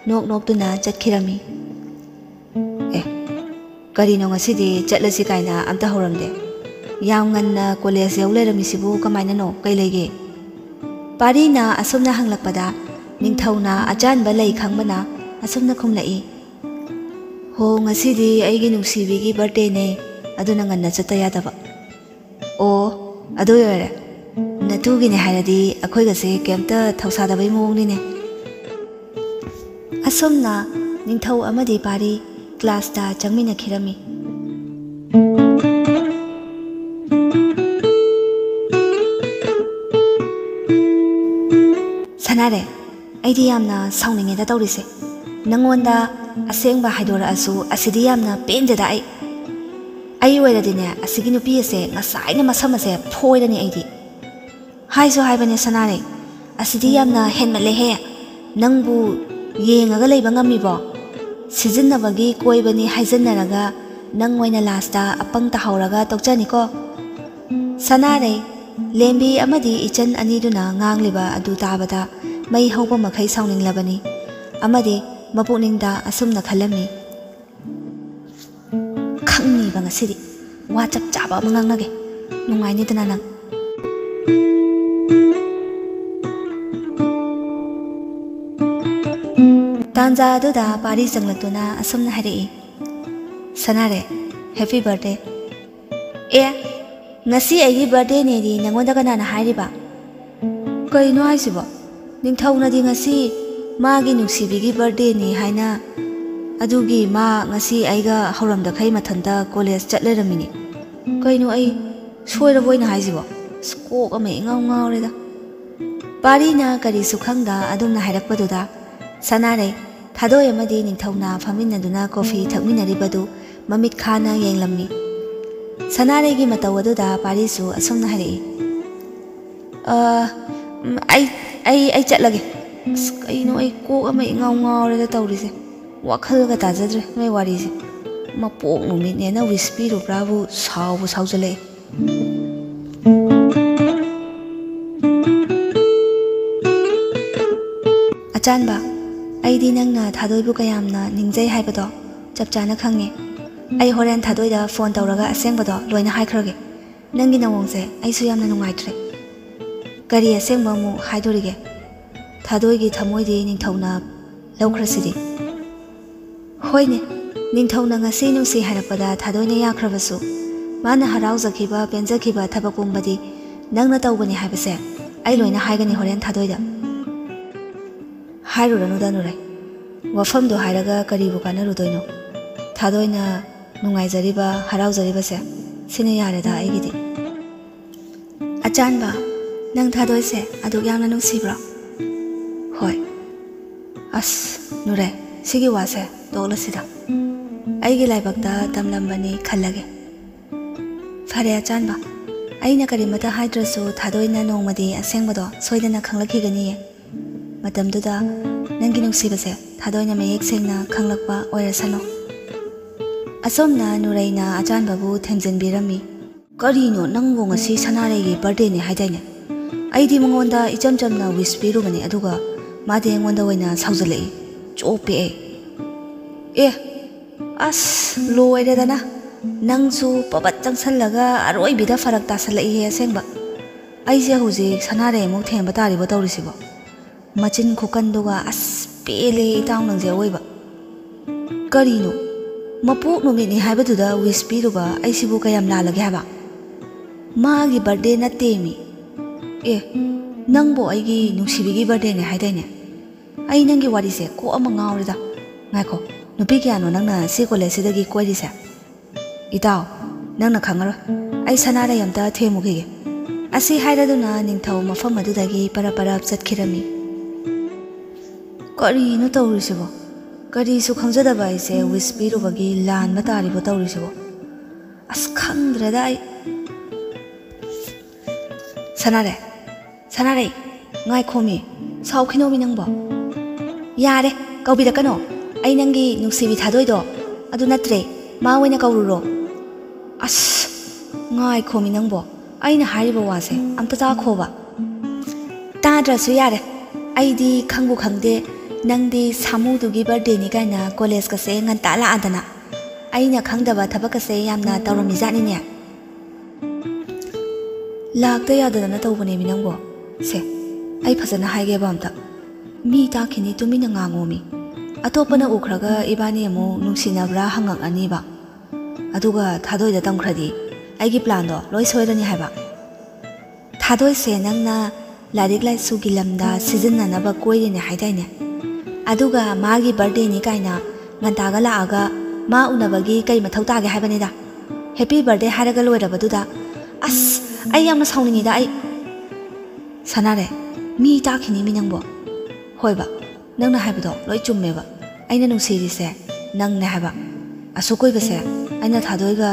ꯅꯣꯛ ꯅꯣꯛꯇꯨꯅ ꯆꯠꯈꯤꯔꯝꯃꯤ꯫ "ꯑꯦ, ꯀꯔꯤꯅꯣ ꯉꯁꯤꯗꯤ ꯆꯠꯂꯁꯤ ꯀꯥꯏꯅ ꯑꯝꯇ ꯍꯧꯔꯝꯗꯦ? ꯌꯥꯝ ꯉꯟꯅ college ꯌꯧ ꯂꯩꯔꯝꯃꯤꯁꯤꯕꯨ ꯀꯃꯥꯏꯅꯅꯣ? ꯀꯩ ꯂꯩꯒꯦ?" ꯄꯥꯔꯤꯅ ꯑꯁꯨꯝꯅ ꯍꯪꯂꯛꯄꯗ, ꯅꯤꯡꯊꯧꯅ ꯑꯆꯥꯟꯕ ꯂꯩ ꯈꯪꯕꯅ ꯑꯁꯨꯝꯅ ꯈꯨꯝꯂꯛꯏ, "ꯍꯣ, ꯉꯁꯤꯗꯤ ꯑꯩꯒꯤ ꯅꯨꯡꯁꯤꯕꯤꯒꯤ birthdayꯅꯦ, ꯑꯗꯨꯅ ꯉꯟꯅ ꯆꯠꯇ ꯌꯥꯗꯕ꯫" "ꯑꯣ, ꯑꯗꯨ ꯑꯣꯏꯔꯦ꯫ ꯅꯇꯨꯒꯤꯅꯦ ꯍꯥꯏꯔꯗꯤ ꯑꯩꯈꯣꯏꯒꯁꯦ ꯀꯩꯝꯇ ꯊꯧꯁꯥꯗꯕꯩ ꯃꯑꯣꯡꯅꯤꯅꯦ꯫" ꯑꯁꯨꯝꯅ ꯅꯤꯡꯊꯧ ꯑꯃꯗꯤ ꯄꯥꯔꯤ classꯇ ꯆꯪꯃꯤꯟꯅꯈꯤꯔꯝꯃꯤ꯫ "ꯁꯅꯥꯔꯦ, ꯑꯩꯗꯤ ꯌꯥꯝꯅ ꯁꯥꯎꯅꯤꯡꯉꯦꯗ ꯇꯧꯔꯤꯁꯦ꯫ ꯅꯪꯉꯣꯟꯗ ꯑꯁꯦꯡꯕ ꯍꯥꯏꯗꯣꯔꯛꯑꯁꯨ ꯑꯁꯤꯗꯤ ꯌꯥꯝꯅ ꯄꯦꯟꯗꯦꯗ ꯑꯩ꯫ ꯑꯩ ꯑꯣꯏꯔꯗꯤꯅꯦ, ꯑꯁꯤꯒꯤ ꯅꯨꯄꯤ ꯑꯁꯦ ꯉꯁꯥꯏꯅ ꯃꯁꯝ ꯑꯁꯦ ꯐꯣꯏꯔꯅꯤ ꯑꯩꯗꯤ꯫ ꯍꯥꯏꯁꯨ ꯍꯥꯏꯕꯅꯦ ꯁꯅꯥꯔꯩ, ꯑꯁꯤꯗꯤ ꯌꯥꯝꯅ ꯍꯦꯟꯃꯠꯂꯦꯍꯦ꯫ ꯅꯪꯕꯨ ꯌꯦꯡꯉꯒ ꯂꯩꯕ ꯉꯝꯃꯤꯕꯣ? ꯁꯤꯖꯤꯟꯅꯕꯒꯤ ꯀꯣꯏꯕꯅꯤ ꯍꯥꯏꯖꯟꯅꯔꯒ ꯅꯪ ꯑꯣꯏꯅ lastꯇ ꯑꯄꯪ ꯇꯥꯍꯧꯔꯒ ꯇꯣꯛꯆꯅꯤꯀꯣ꯫" ꯁꯅꯥꯔꯩ, ꯂꯦꯝꯕꯤ ꯑꯃꯗꯤ ꯏꯆꯟ ꯑꯅꯤꯗꯨꯅ ꯉꯥꯡꯂꯤꯕ ꯑꯗꯨ ꯇꯥꯕꯗ ꯃꯩ ꯍꯧꯕ ꯃꯈꯩ ꯁꯥꯎꯅꯤꯡꯂꯕꯅꯤ ꯑꯃꯗꯤ ꯃꯄꯨꯛꯅꯤꯡꯗ ꯑꯁꯨꯝꯅ ꯈꯜꯂꯝꯃꯤ, "ꯈꯪꯅꯤꯕ ꯉꯁꯤꯗꯤ꯫ ꯋꯥ ꯆꯞ ꯆꯥꯕ ꯑꯃ ꯉꯥꯡꯅꯒꯦ꯫ ꯅꯨꯡꯉꯥꯏꯅꯤꯗꯅ ꯅꯪ?" ꯇꯥꯟꯖꯥ ꯑꯗꯨꯗ ꯄꯥꯔꯤ ꯆꯪꯂꯛꯇꯨꯅ ꯑꯁꯨꯝꯅ ꯍꯥꯏꯔꯛꯏ, "ꯁꯅꯥꯔꯦ, ꯍꯦꯄꯤ ꯕꯥꯔꯗꯦ!" "ꯑꯦ, ꯉꯁꯤ ꯑꯩꯒꯤ ꯕꯥꯔꯗꯦꯅꯦꯗꯤ ꯅꯪꯉꯣꯟꯗ ꯀꯅꯥꯅ ꯍꯥꯏꯔꯤꯕ?" "ꯀꯩꯅꯣ ꯍꯥꯏꯁꯤꯕꯣ? ꯅꯤꯡꯊꯧꯅꯗꯤ ꯉꯁꯤ ꯃꯥꯒꯤ ꯅꯨꯡꯁꯤꯕꯤꯒꯤ ꯕꯥꯔꯗꯦꯅꯤ ꯍꯥꯏꯅ, ꯑꯗꯨꯒꯤ ꯃꯥ ꯉꯁꯤ ꯑꯩꯒ ꯍꯧꯔꯝꯗꯈꯩ ꯃꯊꯟꯇ ꯀꯣꯂꯦꯖ ꯆꯠ ꯂꯩꯔꯝꯃꯤꯅꯦ꯫ ꯀꯩꯅꯣ, ꯑꯩ ꯁꯣꯏꯔꯕꯣ ꯑꯩꯅ ꯍꯥꯏꯁꯤꯕꯣ? ꯑꯁ, ꯀꯣꯛ ꯑꯃ ꯏꯉꯥꯎ ꯉꯥꯎꯔꯦꯗ!" ꯄꯥꯔꯤꯅ ꯀꯔꯤꯁꯨ ꯈꯪꯗ ꯑꯗꯨꯝꯅ ꯍꯥꯏꯔꯛꯄꯗꯨꯗ ꯁꯅꯥꯔꯩ, ꯊꯥꯗꯣꯏ ꯑꯃꯗꯤ ꯅꯤꯡꯊꯧꯅ ꯐꯝꯃꯤꯟꯅꯗꯨꯅ ꯀꯣꯐꯤ ꯊꯛꯃꯤꯟꯅꯔꯤꯕꯗꯨ ꯃꯃꯤꯠ ꯈꯥꯅ ꯌꯦꯡꯂꯝꯃꯤ꯫ ꯁꯅꯥꯔꯩꯒꯤ ꯃꯇꯧ ꯑꯗꯨꯗ ꯄꯥꯔꯤꯁꯨ ꯑꯁꯨꯝꯅ ꯍꯥꯏꯔꯛꯏ, "ꯑ, ꯎꯝ, ꯑꯩ, ꯑꯩ, ꯑꯩ ꯆꯠꯂꯒꯦ꯫ ꯑꯁ, ꯀꯩꯅꯣ, ꯑꯩ ꯀꯣꯛ ꯑꯃ ꯏꯉꯥꯎ ꯉꯥꯎꯔꯦꯗ ꯇꯧꯔꯤꯁꯦ꯫ ꯋꯥꯈꯜꯒ ꯇꯥꯖꯗ꯭ꯔꯦ ꯅꯣꯏ ꯋꯥꯔꯤꯁꯦ꯫ ꯃꯄꯣꯛ ꯅꯨꯃꯤꯠꯅꯦꯅ ꯋꯤꯁ ꯄꯤꯔꯨꯕ꯭ꯔꯥꯕꯨ ꯁꯥꯎꯕꯨ ꯁꯥꯎꯖꯜꯂꯛꯑꯦ꯫" "ꯑꯆꯥꯟꯕ, ꯑꯩꯗꯤ ꯅꯪꯅ ꯊꯥꯗꯣꯏꯕꯨ ꯀꯌꯥꯝꯅ ꯅꯤꯡꯖꯩ ꯍꯥꯏꯕꯗꯣ ꯆꯞ ꯆꯥꯅ ꯈꯪꯉꯦ꯫ ꯑꯩ ꯍꯣꯔꯦꯟ ꯊꯥꯗꯣꯏꯗ ꯐꯣꯟ ꯇꯧꯔꯒ ꯑꯁꯦꯡꯕꯗꯣ ꯂꯣꯏꯅ ꯍꯥꯏꯈ꯭ꯔꯒꯦ꯫ ꯅꯪꯒꯤ ꯅꯑꯣꯡꯁꯦ ꯑꯩꯁꯨ ꯌꯥꯝꯅ ꯅꯨꯡꯉꯥꯏꯇ꯭ꯔꯦ꯫ ꯀꯔꯤ ꯑꯁꯦꯡꯕ ꯑꯃꯨꯛ ꯍꯥꯏꯗꯣꯔꯤꯒꯦ? ꯊꯥꯗꯣꯏꯒꯤ ꯊꯃꯣꯏꯗꯤ ꯅꯤꯡꯊꯧꯅ ꯂꯧꯈ꯭ꯔꯁꯤꯗꯤ꯫" "ꯍꯣꯏꯅꯦ, ꯅꯤꯡꯊꯧꯅ ꯉꯁꯤ ꯅꯨꯡꯁꯤ ꯍꯥꯏꯔꯛꯄꯗ ꯊꯥꯗꯣꯏꯅ ꯌꯥꯈ꯭ꯔꯕꯁꯨ, ꯃꯥꯅ ꯍꯔꯥꯎꯖꯈꯤꯕ, ꯄꯦꯟꯖꯈꯤꯕ ꯊꯕꯛ ꯄꯨꯝꯕꯗꯤ ꯅꯪꯅ ꯇꯧꯕꯅꯤ ꯍꯥꯏꯕꯁꯦ ꯑꯩ ꯂꯣꯏꯅ ꯍꯥꯏꯒꯅꯤ ꯍꯣꯔꯦꯟ ꯊꯥꯗꯣꯏꯗ꯫" "ꯍꯥꯏꯔꯨꯔꯅꯨꯗ ꯅꯨꯔꯩ, ꯋꯥꯐꯝꯗꯣ ꯍꯥꯏꯔꯒ ꯀꯔꯤꯕꯨ ꯀꯥꯟꯅꯔꯨꯗꯣꯏꯅꯣ? ꯊꯥꯗꯣꯏꯅ ꯅꯨꯡꯉꯥꯏꯖꯔꯤꯕ, ꯍꯔꯥꯎꯖꯔꯤꯕꯁꯦ ꯁꯤꯅ ꯌꯥꯔꯦꯗ ꯑꯩꯒꯤꯗꯤ꯫" "ꯑꯆꯥꯟꯕ, ꯅꯪ ꯊꯥꯗꯣꯏꯁꯦ ꯑꯗꯨꯛ ꯌꯥꯝꯅ ꯅꯨꯡꯁꯤꯕ꯭ꯔꯣ?" "ꯍꯣꯏ꯫" "ꯑꯁ, ꯅꯨꯔꯩ, ꯁꯤꯒꯤ ꯋꯥꯁꯦ ꯇꯣꯛꯂꯁꯤꯗ꯫ ꯑꯩꯒꯤ ꯂꯥꯏꯕꯛꯇ ꯇꯝꯂꯝꯕꯅꯤ ꯈꯜꯂꯒꯦ꯫" "ꯐꯔꯦ ꯑꯆꯥꯟꯕ, ꯑꯩꯅ ꯀꯔꯤꯃꯇ ꯍꯥꯏꯗ꯭ꯔꯁꯨ ꯊꯥꯗꯣꯏꯅ ꯅꯣꯡꯃꯗꯤ ꯑꯁꯦꯡꯕꯗꯣ ꯁꯣꯏꯗꯅ ꯈꯪꯂꯛꯈꯤꯒꯅꯤꯌꯦ꯫ ꯃꯇꯝꯗꯨꯗ ꯅꯪꯒꯤ ꯅꯨꯡꯁꯤꯕꯁꯦ ꯊꯥꯗꯣꯏꯅ ꯃꯌꯦꯛ ꯁꯦꯡꯅ ꯈꯪꯂꯛꯄ ꯑꯣꯏꯔꯁꯅꯨ꯫" ꯑꯁꯣꯝꯅ ꯅꯨꯔꯩꯅ ꯑꯆꯥꯟꯕꯕꯨ ꯊꯦꯝꯖꯤꯟꯕꯤꯔꯝꯃꯤ꯫ "ꯀꯔꯤꯅꯣ, ꯅꯪꯕꯨ ꯉꯁꯤ ꯁꯅꯥꯔꯩꯒꯤ ꯕꯥꯔꯗꯦꯅꯦ ꯍꯥꯏꯗꯥꯏꯅꯦ? ꯑꯩꯗꯤ ꯃꯉꯣꯟꯗ ꯏꯆꯝ ꯆꯝꯅ ꯋꯤꯁ ꯄꯤꯔꯨꯕꯅꯦ, ꯑꯗꯨꯒ ꯃꯥꯗꯤ ꯑꯩꯉꯣꯟꯗ ꯑꯣꯏꯅ ꯁꯥꯎꯖꯜꯂꯛꯏ꯫ ꯆꯣꯞꯄꯦ ꯑꯩ꯫" "ꯑꯦ, ꯑꯁ, ꯂꯣꯏꯔꯦꯗꯅ! ꯅꯪꯁꯨ ꯄꯕꯠ ꯆꯪꯁꯜꯂꯒ ꯑꯔꯣꯏꯕꯤꯗ ꯐꯔꯛ ꯇꯥꯁꯜꯂꯛꯏꯍꯦ ꯑꯁꯦꯡꯕ꯫ ꯑꯩꯁꯦ ꯍꯧꯖꯤꯛ ꯁꯅꯥꯔꯩ ꯑꯃꯨꯛ ꯊꯦꯝꯕ ꯇꯥꯔꯤꯕꯣ ꯇꯧꯔꯤꯁꯤꯕꯣ? ꯃꯆꯤꯟ ꯈꯨꯀꯟꯗꯨꯒ, ꯑꯁ!" ꯄꯦꯜꯂꯦ ꯏꯇꯥꯎ ꯅꯪꯁꯦ ꯑꯋꯣꯏꯕ꯫ ꯀꯔꯤꯅꯣ? ꯃꯄꯣꯛ ꯅꯨꯃꯤꯠꯅꯤ ꯍꯥꯏꯕꯗꯨꯗ wish ꯄꯤꯔꯨꯕ ꯑꯩꯁꯤꯕꯨ ꯀꯌꯥꯝ ꯂꯥꯜꯂꯒꯦ ꯍꯥꯏꯕ? ꯃꯥꯒꯤ birthday ꯅꯠꯇꯦꯃꯤ꯫ ꯑꯦ, ꯅꯪꯕꯨ ꯑꯩꯒꯤ ꯅꯨꯡꯁꯤꯕꯤꯒꯤ birthdayꯅꯦ ꯍꯥꯏꯗꯥꯏꯅꯦ? ꯑꯩ ꯅꯪꯒꯤ ꯋꯥꯔꯤꯁꯦ ꯀꯣꯛ ꯑꯃ ꯉꯥꯎꯔꯦꯗ꯫ ꯉꯥꯏꯈꯣ, ꯅꯨꯄꯤ ꯀꯌꯥꯅꯣ ꯅꯪꯅ ꯁꯤ collegeꯁꯤꯗꯒꯤ ꯀꯣꯏꯔꯤꯁꯦ? ꯏꯇꯥꯎ, ꯅꯪꯅ ꯈꯪꯉꯔꯣꯏ꯫ ꯑꯩ ꯁꯅꯥꯔꯩ ꯑꯝꯇ ꯊꯦꯝꯃꯨꯈꯤꯒꯦ꯫ ꯑꯁꯤ ꯍꯥꯏꯔꯗꯨꯅ ꯅꯤꯡꯊꯧ ꯃꯐꯝ ꯑꯗꯨꯗꯒꯤ ꯄꯔꯞ ꯄꯔꯞ ꯆꯠꯈꯤꯔꯝꯃꯤ꯫ ꯀꯔꯤꯅꯣ ꯇꯧꯔꯤꯁꯤꯕꯣ? ꯀꯔꯤꯁꯨ ꯈꯪꯖꯗꯕ ꯑꯩꯁꯦ wish ꯄꯤꯔꯨꯕꯒꯤ ꯂꯥꯟꯕ ꯇꯥꯔꯤꯕꯣ ꯇꯧꯔꯤꯁꯤꯕꯣ? ꯑꯁ, ꯈꯪꯗ꯭ꯔꯦꯗ ꯑꯩ꯫ ꯁꯅꯥꯔꯩ, ꯁꯅꯥꯔꯩ, ꯉꯥꯏꯈꯣꯃꯤ, ꯁꯥꯎꯈꯤꯅꯣꯃꯤ ꯅꯪꯕꯣ꯫ ꯌꯥꯔꯦ, ꯀꯧꯕꯤꯔꯛꯀꯅꯣ꯫ ꯑꯩ ꯅꯪꯒꯤ ꯅꯨꯡꯁꯤꯕꯤ ꯊꯥꯗꯣꯏꯗꯣ ꯑꯗꯨ ꯅꯠꯇ꯭ꯔꯦ, ꯃꯥ ꯑꯣꯏꯅ ꯀꯧꯔꯨꯔꯣ꯫ ꯑꯁ, ꯉꯥꯏꯈꯣꯃꯤ ꯅꯪꯕꯣ, ꯑꯩꯅ ꯍꯥꯏꯔꯤꯕ ꯋꯥꯁꯦ ꯑꯝꯇ ꯇꯥꯈꯣꯕ꯫ ꯇꯥꯗ꯭ꯔꯁꯨ ꯌꯥꯔꯦ, ꯑꯩꯗꯤ ꯈꯪꯕꯨ ꯈꯪꯗꯦ꯫ ꯅꯪꯗꯤ ꯁꯥꯃꯨꯗꯨꯒꯤ birthdayꯅꯤ ꯀꯥꯏꯅ collegeꯀꯁꯦ ꯉꯟꯇꯥ ꯂꯥꯛꯑꯗꯅ꯫ ꯑꯩꯅ ꯈꯪꯗꯕ ꯊꯕꯛꯀꯁꯦ ꯌꯥꯝꯅ ꯇꯧꯔꯝꯃꯤꯖꯥꯠꯅꯤꯅꯦ꯫ ꯂꯥꯛꯇ ꯌꯥꯗꯗꯅ ꯇꯧꯕꯅꯦꯃꯤ ꯅꯪꯕꯣ꯫ ꯁꯦ, ꯑꯩ ꯐꯖꯅ ꯍꯥꯏꯒꯦꯕ ꯑꯝꯇ꯫ ꯃꯤ ꯇꯥꯈꯤꯅꯤ, ꯇꯨꯃꯤꯟꯅ ꯉꯥꯡꯉꯣꯃꯤ꯫ ꯑꯇꯣꯞꯄꯅ ꯎꯈ꯭ꯔꯒ ꯏꯕꯥꯅꯤ ꯑꯃꯨꯛ ꯅꯨꯡꯁꯤꯅꯕ꯭ꯔꯥ ꯍꯪꯉꯛꯑꯅꯤꯕ꯫ ꯑꯗꯨꯒ ꯊꯥꯗꯣꯏꯗ ꯇꯝꯈ꯭ꯔꯗꯤ ꯑꯩꯒꯤ planꯗꯣ ꯂꯣꯏ ꯁꯣꯏꯔꯅꯤ ꯍꯥꯏꯕ꯫ ꯊꯥꯗꯣꯏꯁꯦ ꯅꯪꯅ ꯂꯥꯏꯔꯤꯛ ꯂꯥꯏꯁꯨꯒꯤ ꯂꯝꯗ ꯁꯤꯖꯤꯟꯅꯅꯕ ꯀꯣꯏꯔꯤꯅꯦ ꯍꯥꯏꯗꯥꯏꯅꯦ? ꯑꯗꯨꯒ ꯃꯥꯒꯤ birthdayꯅꯤ ꯀꯥꯏꯅ ꯉꯟꯇꯥꯒ ꯂꯥꯛꯑꯒ ꯃꯥ ꯎꯅꯕꯒꯤ ꯀꯩ ꯃꯊꯧ ꯇꯥꯒꯦ ꯍꯥꯏꯕꯅꯤꯗ? Happy birthday ꯍꯥꯏꯔꯒ ꯂꯣꯏꯔꯕꯗꯨꯗ꯫ ꯑꯁ, ꯑꯩ ꯌꯥꯝꯅ ꯁꯥꯎꯅꯤꯡꯉꯤꯗ ꯑꯩ꯫ ꯁꯅꯥꯔꯩ, ꯃꯤ ꯇꯥꯈꯤꯅꯤ ꯃꯤ ꯅꯪꯕꯣ꯫ ꯍꯣꯏꯕ, ꯅꯪꯅ ꯍꯥꯏꯕꯗꯣ ꯂꯣꯏ ꯆꯨꯝꯃꯦꯕ꯫ ꯑꯩꯅ ꯅꯨꯡꯁꯤꯔꯤꯁꯦ ꯅꯪꯅꯦ ꯍꯥꯏꯕ꯫ ꯑꯁꯨꯛ ꯀꯨꯏꯕꯁꯦ ꯑꯩꯅ ꯊꯥꯗꯣꯏꯒ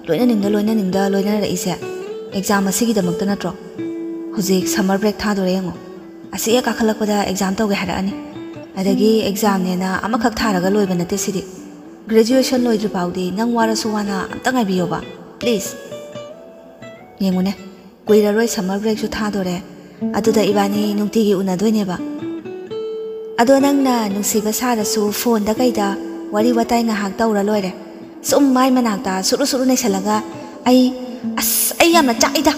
ꯂꯣꯏꯅꯅꯤꯡꯗ ꯂꯣꯏꯅꯅꯤꯡꯗ ꯂꯣꯏꯅꯔꯛꯏꯁꯦ exam ꯑꯁꯤꯒꯤꯗꯃꯛꯇ ꯅꯠꯇ꯭ꯔꯣ? ꯍꯧꯖꯤꯛ summer break ꯊꯥꯗꯣꯔꯦ ꯌꯦꯡꯉꯣ꯫ ꯑꯁꯤ ꯍꯦꯛ ꯀꯥꯈꯠꯂꯛꯄꯗ exam ꯇꯧꯒꯦ ꯍꯥꯏꯔꯛꯑꯅꯤ꯫ ꯑꯗꯒꯤ examꯅꯦꯅ ꯑꯃꯈꯛ ꯊꯥꯔꯒ ꯂꯣꯏꯕ ꯅꯠꯇꯦ ꯁꯤꯗꯤ꯫ Graduation ꯂꯣꯏꯗ꯭ꯔꯤ ꯐꯥꯎꯗꯤ ꯅꯪ ꯋꯥꯔꯁꯨ ꯋꯥꯅ ꯑꯝꯇ ꯉꯥꯏꯕꯤꯌꯣꯕ, please꯫ ꯌꯦꯡꯉꯨꯅꯦ, ꯀꯨꯏꯔꯔꯣꯏ summer breakꯁꯨ ꯊꯥꯗꯣꯔꯦ꯫ ꯑꯗꯨꯗ ꯏꯕꯥꯅꯤ ꯅꯨꯡꯇꯤꯒꯤ ꯎꯅꯗꯣꯏꯅꯦꯕ꯫ ꯑꯗꯣ ꯅꯪꯅ ꯅꯨꯡꯁꯤꯕ ꯁꯥꯔꯁꯨ phoneꯗ ꯀꯩꯗ ꯋꯥꯔꯤ ꯋꯥꯇꯥꯏ ꯉꯥꯏꯍꯥꯛ ꯇꯧꯔ ꯂꯣꯏꯔꯦ꯫ ꯁꯨꯝ ꯃꯥꯏ ꯃꯅꯥꯛꯇ ꯁꯨꯔꯨ ꯁꯨꯔꯨ ꯅꯩꯁꯜꯂꯒ ꯑꯩ, ꯑꯁ, ꯑꯩ ꯌꯥꯝꯅ ꯆꯥꯛꯏꯗ꯫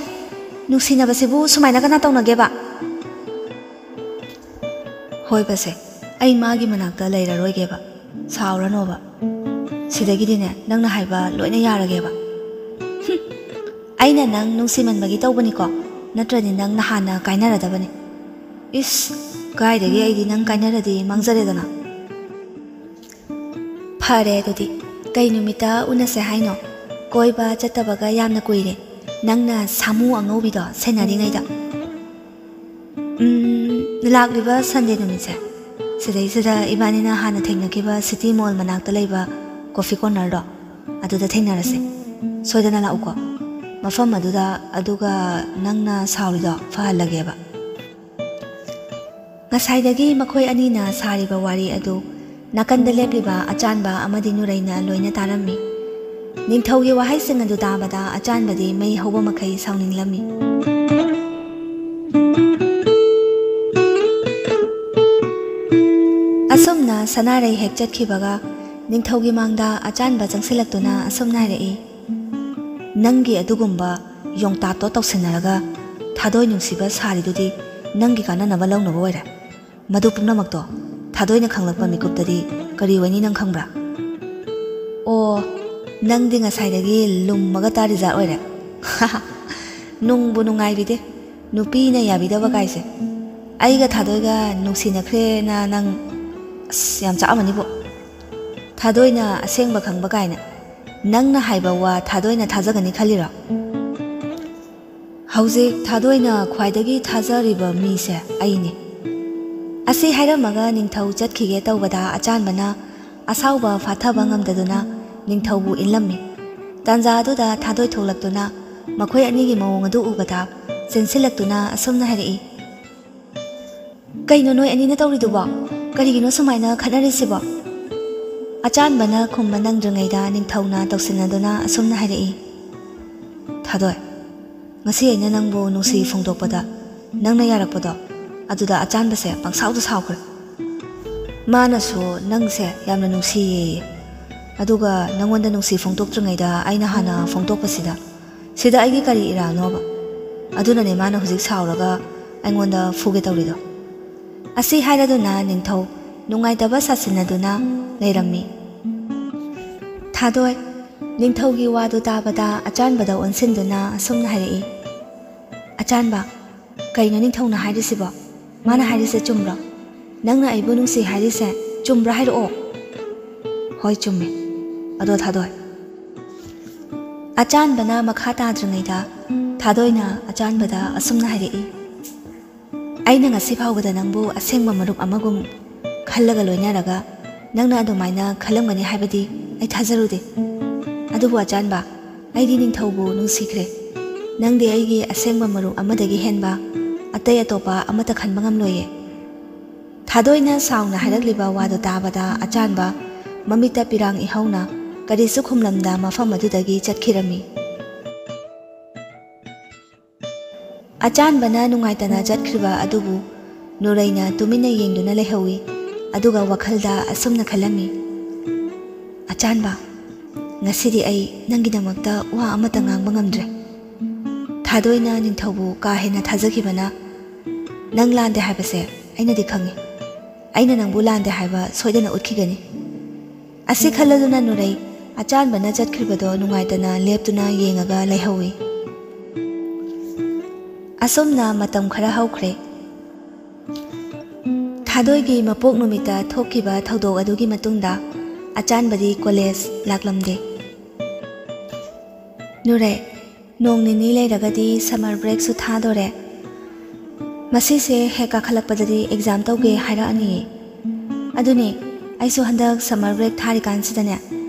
ꯅꯨꯡꯁꯤꯅꯕꯁꯤꯕꯨ ꯁꯨꯃꯥꯏꯅ ꯀꯅꯥ ꯇꯧꯅꯒꯦꯕ? ꯍꯣꯏꯕꯁꯦ, ꯑꯩ ꯃꯥꯒꯤ ꯃꯅꯥꯛꯇ ꯂꯩꯔꯔꯣꯏꯒꯦꯕ꯫ ꯁꯥꯎꯔꯅꯣꯕ꯫ ꯁꯤꯗꯒꯤꯗꯤꯅꯦ, ꯅꯪꯅ ꯍꯥꯏꯕ ꯂꯣꯏꯅ ꯌꯥꯔꯒꯦꯕ꯫ ꯍꯨꯝ, ꯑꯩꯅ ꯅꯪ ꯅꯨꯡꯁꯤꯃꯟꯕꯒꯤ ꯇꯧꯕꯅꯤꯀꯣ, ꯅꯠꯇ꯭ꯔꯗꯤ ꯅꯪ ꯅꯍꯥꯟꯅ ꯀꯥꯏꯅꯔꯗꯕꯅꯤ꯫ ꯏꯁ, ꯀꯥꯏꯗꯒꯤ, ꯑꯩꯗꯤ ꯅꯪ ꯀꯥꯏꯅꯔꯗꯤ ꯃꯥꯡꯖꯔꯦꯗꯅ꯫ ꯐꯔꯦ ꯑꯗꯨꯗꯤ, ꯀꯩ ꯅꯨꯃꯤꯠꯇ ꯎꯅꯁꯦ ꯍꯥꯏꯅꯣ? ꯀꯣꯏꯕ ꯆꯠꯇꯕꯒ ꯌꯥꯝꯅ ꯀꯨꯏꯔꯦ, ꯅꯪꯅ ꯁꯥꯃꯨ ꯑꯉꯧꯕꯤꯗꯣ ꯁꯦꯟꯅꯔꯤꯉꯩꯗ꯫ ꯎꯝ, ꯂꯥꯛꯂꯤꯕ ꯁꯟꯗꯦ ꯅꯨꯃꯤꯠꯁꯦ ꯁꯤꯗꯩꯁꯤꯗ ꯏꯕꯥꯅꯤꯅ ꯍꯥꯟꯅ ꯊꯦꯡꯅꯈꯤꯕ ꯁꯤꯇꯤ ꯃꯣꯜ ꯃꯅꯥꯛꯇ ꯂꯩꯕ ꯀꯣꯐꯤ ꯀꯣꯔꯅꯔꯗꯣ, ꯑꯗꯨꯗ ꯊꯦꯡꯅꯔꯁꯦ꯫ ꯁꯣꯏꯗꯅ ꯂꯥꯛꯎꯀꯣ, ꯃꯐꯝ ꯑꯗꯨꯗ꯫ ꯑꯗꯨꯒ ꯅꯪꯅ ꯁꯥꯎꯔꯤꯗꯣ ꯐꯍꯜꯂꯒꯦꯕ꯫ ꯉꯁꯥꯏꯗꯒꯤ ꯃꯈꯣꯏ ꯑꯅꯤꯅ ꯁꯥꯔꯤꯕ ꯋꯥꯔꯤ ꯑꯗꯨ ꯅꯥꯀꯟꯗ ꯂꯦꯞꯂꯤꯕ ꯑꯆꯥꯟꯕ ꯑꯃꯗꯤ ꯅꯨꯔꯩꯅ ꯂꯣꯏꯅ ꯇꯥꯔꯝꯃꯤ꯫ ꯅꯤꯡꯊꯧꯒꯤ ꯋꯥꯍꯩꯁꯤꯡ ꯑꯗꯨ ꯇꯥꯕꯗ ꯑꯆꯥꯟꯕꯗꯤ ꯃꯩ ꯍꯧꯕ ꯃꯈꯩ ꯁꯥꯎꯅꯤꯡꯂꯝꯃꯤ꯫ ꯑꯁꯨꯝꯅ ꯁꯅꯥꯔꯩ ꯍꯦꯛ ꯆꯠꯈꯤꯕꯒ ꯅꯤꯡꯊꯧꯒꯤ ꯃꯥꯡꯗ ꯑꯆꯥꯟꯕ ꯆꯪꯁꯤꯜꯂꯛꯇꯨꯅ ꯑꯁꯨꯝꯅ ꯍꯥꯏꯔꯛꯏ, "ꯅꯪꯒꯤ ꯑꯗꯨꯒꯨꯝꯕ ꯌꯣꯡꯇꯥꯠꯇꯣ ꯇꯧꯁꯤꯟꯅꯔꯒ ꯊꯥꯗꯣꯏ ꯅꯨꯡꯁꯤꯕ ꯁꯥꯔꯤꯗꯨꯗꯤ ꯅꯪꯒꯤ ꯀꯥꯟꯅꯅꯕ ꯂꯧꯅꯕ ꯑꯣꯏꯔꯦ꯫ ꯃꯗꯨ ꯄꯨꯝꯅꯃꯛꯇꯣ ꯊꯥꯗꯣꯏꯅ ꯈꯪꯂꯛꯄ ꯃꯤꯀꯨꯞꯇꯗꯤ ꯀꯔꯤ ꯑꯣꯏꯅꯤ ꯅꯪ ꯈꯪꯕ꯭ꯔꯥ?" "ꯑꯣ, ꯅꯪꯗꯤ ꯉꯁꯥꯏꯗꯒꯤ ꯂꯨꯝꯃꯒ ꯇꯥꯔꯤꯖꯥꯠ ꯑꯣꯏꯔꯦ꯫" "ꯅꯨꯡꯕꯨ ꯅꯨꯡꯉꯥꯏꯕꯤꯗꯦ, ꯅꯨꯄꯤꯅ ꯌꯥꯕꯤꯗꯕ ꯀꯥꯏꯁꯦ꯫ ꯑꯩꯒ ꯊꯥꯗꯣꯏꯒ ꯅꯨꯡꯁꯤꯅꯈ꯭ꯔꯦꯅ ꯅꯪ, ꯑꯁ, ꯌꯥꯝ ꯆꯥꯛꯑꯝꯃꯅꯤꯕꯨ꯫ ꯊꯥꯗꯣꯏꯅ ꯑꯁꯦꯡꯕ ꯈꯪꯕ ꯀꯥꯏꯅ꯫ ꯅꯪꯅ ꯍꯥꯏꯕ ꯋꯥ ꯊꯥꯗꯣꯏꯅ ꯊꯥꯖꯒꯅꯤ ꯈꯜꯂꯤꯔꯣ? ꯍꯧꯖꯤꯛ ꯊꯥꯗꯣꯏꯅ ꯈ꯭ꯋꯥꯏꯗꯒꯤ ꯊꯥꯖꯔꯤꯕ ꯃꯤꯁꯦ ꯑꯩꯅꯤ꯫" ꯑꯁꯤ ꯍꯥꯏꯔꯝꯃꯒ ꯅꯤꯡꯊꯧ ꯆꯠꯈꯤꯒꯦ ꯇꯧꯕꯗ ꯑꯆꯥꯟꯕꯅ ꯑꯁꯥꯎꯕ ꯐꯥꯊꯕ ꯉꯝꯗꯗꯨꯅ ꯅꯤꯡꯊꯧꯕꯨ ꯏꯜꯂꯝꯃꯤ꯫ ꯇꯥꯟꯖꯥ ꯑꯗꯨꯗ ꯊꯥꯗꯣꯏ ꯊꯣꯛꯂꯛꯇꯨꯅ ꯃꯈꯣꯏ ꯑꯅꯤꯒꯤ ꯃꯑꯣꯡ ꯑꯗꯨ ꯎꯕꯗ ꯆꯦꯟꯁꯤꯜꯂꯛꯇꯨꯅ ꯑꯁꯨꯝꯅ ꯍꯥꯏꯔꯛꯏ, "ꯀꯩꯅꯣ ꯅꯣꯏ ꯑꯅꯤꯅ ꯇꯧꯔꯤꯗꯨꯕꯣ? ꯀꯔꯤꯒꯤꯅꯣ ꯁꯨꯃꯥꯏꯅ ꯈꯠꯅꯔꯤꯁꯤꯕꯣ?" ꯑꯆꯥꯟꯕꯅ ꯈꯨꯝꯕ ꯅꯪꯗ꯭ꯔꯤꯉꯩꯗ ꯅꯤꯡꯊꯧꯅ ꯇꯧꯁꯤꯟꯅꯗꯨꯅ ꯑꯁꯨꯝꯅ ꯍꯥꯏꯔꯛꯏ, "ꯊꯥꯗꯣꯏ, ꯉꯁꯤ ꯑꯩꯅ ꯅꯪꯕꯨ ꯅꯨꯡꯁꯤ ꯐꯣꯡꯗꯣꯛꯄꯗ ꯅꯪꯅ ꯌꯥꯔꯛꯄꯗꯣ, ꯑꯗꯨꯗ ꯑꯆꯥꯟꯕꯁꯦ ꯄꯪꯁꯥꯎꯗ ꯁꯥꯎꯈ꯭ꯔꯦ꯫ ꯃꯥꯅꯁꯨ ꯅꯪꯁꯦ ꯌꯥꯝꯅ ꯅꯨꯡꯁꯤꯌꯦꯌꯦ꯫ ꯑꯗꯨꯒ ꯅꯪꯉꯣꯟꯗ ꯅꯨꯡꯁꯤ ꯐꯣꯡꯗꯣꯛꯇ꯭ꯔꯤꯉꯩꯗ ꯑꯩꯅ ꯍꯥꯟꯅ ꯐꯣꯡꯗꯣꯛꯄꯁꯤꯗ, ꯁꯤꯗ ꯑꯩꯒꯤ ꯀꯔꯤ ꯏꯔꯥꯜꯅꯣꯕ? ꯑꯗꯨꯅꯅꯦ ꯃꯥꯅ ꯍꯧꯖꯤꯛ ꯁꯥꯎꯔꯒ ꯑꯩꯉꯣꯟꯗ ꯐꯨꯒꯦ ꯇꯧꯔꯤꯗꯣ꯫" ꯑꯁꯤ ꯍꯥꯏꯔꯗꯨꯅ ꯅꯤꯡꯊꯧ ꯅꯨꯡꯉꯥꯏꯇꯕ ꯁꯥꯁꯤꯟꯅꯗꯨꯅ ꯂꯩꯔꯝꯃꯤ꯫ ꯊꯥꯗꯣꯏ, ꯅꯤꯡꯊꯧꯒꯤ ꯋꯥꯗꯨ ꯇꯥꯕꯗ ꯑꯆꯥꯟꯕꯗ ꯑꯣꯟꯁꯤꯟꯗꯨꯅ ꯑꯁꯨꯝꯅ ꯍꯥꯏꯔꯛꯏ, "ꯑꯆꯥꯟꯕ, ꯀꯩꯅꯣ ꯅꯤꯡꯊꯧꯅ ꯍꯥꯏꯔꯤꯁꯤꯕꯣ? ꯃꯥꯅ ꯍꯥꯏꯔꯤꯁꯦ ꯆꯨꯝꯕ꯭ꯔꯣ? ꯅꯪꯅ ꯑꯩꯕꯨ ꯅꯨꯡꯁꯤ ꯍꯥꯏꯔꯤꯁꯦ ꯆꯨꯝꯕ꯭ꯔꯥ ꯍꯥꯏꯔꯛꯑꯣ?" "ꯍꯣꯏ, ꯆꯨꯝꯃꯤ꯫ ꯑꯗꯣ ꯊꯥꯗꯣꯏ?" ꯑꯆꯥꯟꯕꯅ ꯃꯈꯥ ꯇꯥꯗ꯭ꯔꯤꯉꯩꯗ ꯊꯥꯗꯣꯏꯅ ꯑꯆꯥꯟꯕꯗ ꯑꯁꯨꯝꯅ ꯍꯥꯏꯔꯛꯏ, "ꯑꯩꯅ ꯉꯁꯤ ꯐꯥꯎꯕꯗ ꯅꯪꯕꯨ ꯑꯁꯦꯡꯕ ꯃꯔꯨꯞ ꯑꯃꯒꯨꯝ ꯈꯜꯂꯒ ꯂꯣꯏꯅꯔꯒ ꯅꯪꯅ ꯑꯗꯨꯃꯥꯏꯅ ꯈꯜꯂꯝꯒꯅꯤ ꯍꯥꯏꯕꯗꯤ ꯑꯩ ꯊꯥꯖꯔꯨꯗꯦ꯫ ꯑꯗꯨꯕꯨ ꯑꯆꯥꯟꯕ, ꯑꯩꯗꯤ ꯅꯤꯡꯊꯧꯕꯨ ꯅꯨꯡꯁꯤꯈ꯭ꯔꯦ꯫ ꯅꯪꯗꯤ ꯑꯩꯒꯤ ꯑꯁꯦꯡꯕ ꯃꯔꯨꯞ ꯑꯃꯗꯒꯤ ꯍꯦꯟꯕ ꯑꯇꯩ ꯑꯇꯣꯞꯄ ꯑꯃꯠꯇ ꯈꯟꯕ ꯉꯝꯂꯣꯏꯌꯦ꯫" ꯊꯥꯗꯣꯏꯅ ꯁꯥꯎꯅ ꯍꯥꯏꯔꯛꯂꯤꯕ ꯋꯥꯗꯨ ꯇꯥꯕꯗ ꯑꯆꯥꯟꯕ ꯃꯃꯤꯠꯇ ꯄꯤꯔꯥꯡ ꯏꯍꯧꯅ ꯀꯔꯤꯁꯨ ꯈꯨꯝꯂꯝꯗ ꯃꯐꯝ ꯑꯗꯨꯗꯒꯤ ꯆꯠꯈꯤꯔꯝꯃꯤ꯫ ꯑꯆꯥꯟꯕꯅ ꯅꯨꯡꯉꯥꯏꯇꯅ ꯆꯠꯈ꯭ꯔꯤꯕ ꯑꯗꯨꯕꯨ ꯅꯨꯔꯩꯅ ꯇꯨꯃꯤꯟꯅ ꯌꯦꯡꯗꯨꯅ ꯂꯩꯍꯧꯏ꯫ ꯑꯗꯨꯒ ꯋꯥꯈꯜꯗ ꯑꯁꯨꯝꯅ ꯈꯜꯂꯝꯃꯤ, "ꯑꯆꯥꯟꯕ, ꯉꯁꯤꯗꯤ ꯑꯩ ꯅꯪꯒꯤꯗꯃꯛꯇ ꯋꯥ ꯑꯃꯠꯇ ꯉꯥꯡꯕ ꯉꯝꯗ꯭ꯔꯦ꯫" ꯊꯥꯗꯣꯏꯅ ꯅꯤꯡꯊꯧꯕꯨ ꯀꯥ ꯍꯦꯟꯅ ꯊꯥꯖꯈꯤꯕꯅ, "ꯅꯪ ꯂꯥꯟꯗꯦ ꯍꯥꯏꯕꯁꯦ ꯑꯩꯅꯗꯤ ꯈꯪꯏ꯫ ꯑꯩꯅ ꯅꯪꯕꯨ ꯂꯥꯟꯗꯦ ꯍꯥꯏꯕ ꯁꯣꯏꯗꯅ ꯎꯠꯈꯤꯒꯅꯤ꯫" ꯑꯁꯤ ꯈꯜꯂꯗꯨꯅ ꯅꯨꯔꯩ ꯑꯆꯥꯟꯕꯅ ꯆꯠꯈ꯭ꯔꯤꯕꯗꯣ ꯅꯨꯡꯉꯥꯏꯇꯅ ꯂꯦꯞꯇꯨꯅ ꯌꯦꯡꯉꯒ ꯂꯩꯍꯧꯏ꯫ ꯑꯁꯨꯝꯅ ꯃꯇꯝ ꯈꯔ ꯍꯧꯈ꯭ꯔꯦ꯫ ꯊꯥꯗꯣꯏꯒꯤ ꯃꯄꯣꯛ ꯅꯨꯃꯤꯠꯇ ꯊꯣꯛꯈꯤꯕ ꯊꯧꯗꯣꯛ ꯑꯗꯨꯒꯤ ꯃꯇꯨꯡꯗ ꯑꯆꯥꯟꯕꯗꯤ ꯀꯣꯂꯦꯖ ꯂꯥꯛꯂꯝꯗꯦ꯫ ꯅꯨꯔꯩ, ꯅꯣꯡ ꯅꯤꯅꯤ ꯂꯩꯔꯒꯗꯤ summer breakꯁꯨ ꯊꯥꯗꯣꯔꯦ꯫ ꯃꯁꯤꯁꯦ ꯍꯦꯛ ꯀꯥꯈꯠꯂꯛꯄꯗꯗꯤ exam ꯇꯧꯒꯦ ꯍꯥꯏꯔꯛꯑꯅꯤꯌꯦ꯫ ꯑꯗꯨꯅꯦ, ꯑꯩꯁꯨ ꯍꯟꯗꯛ summer break ꯊꯥꯔꯤꯀꯥꯟꯁꯤꯗꯅꯦ,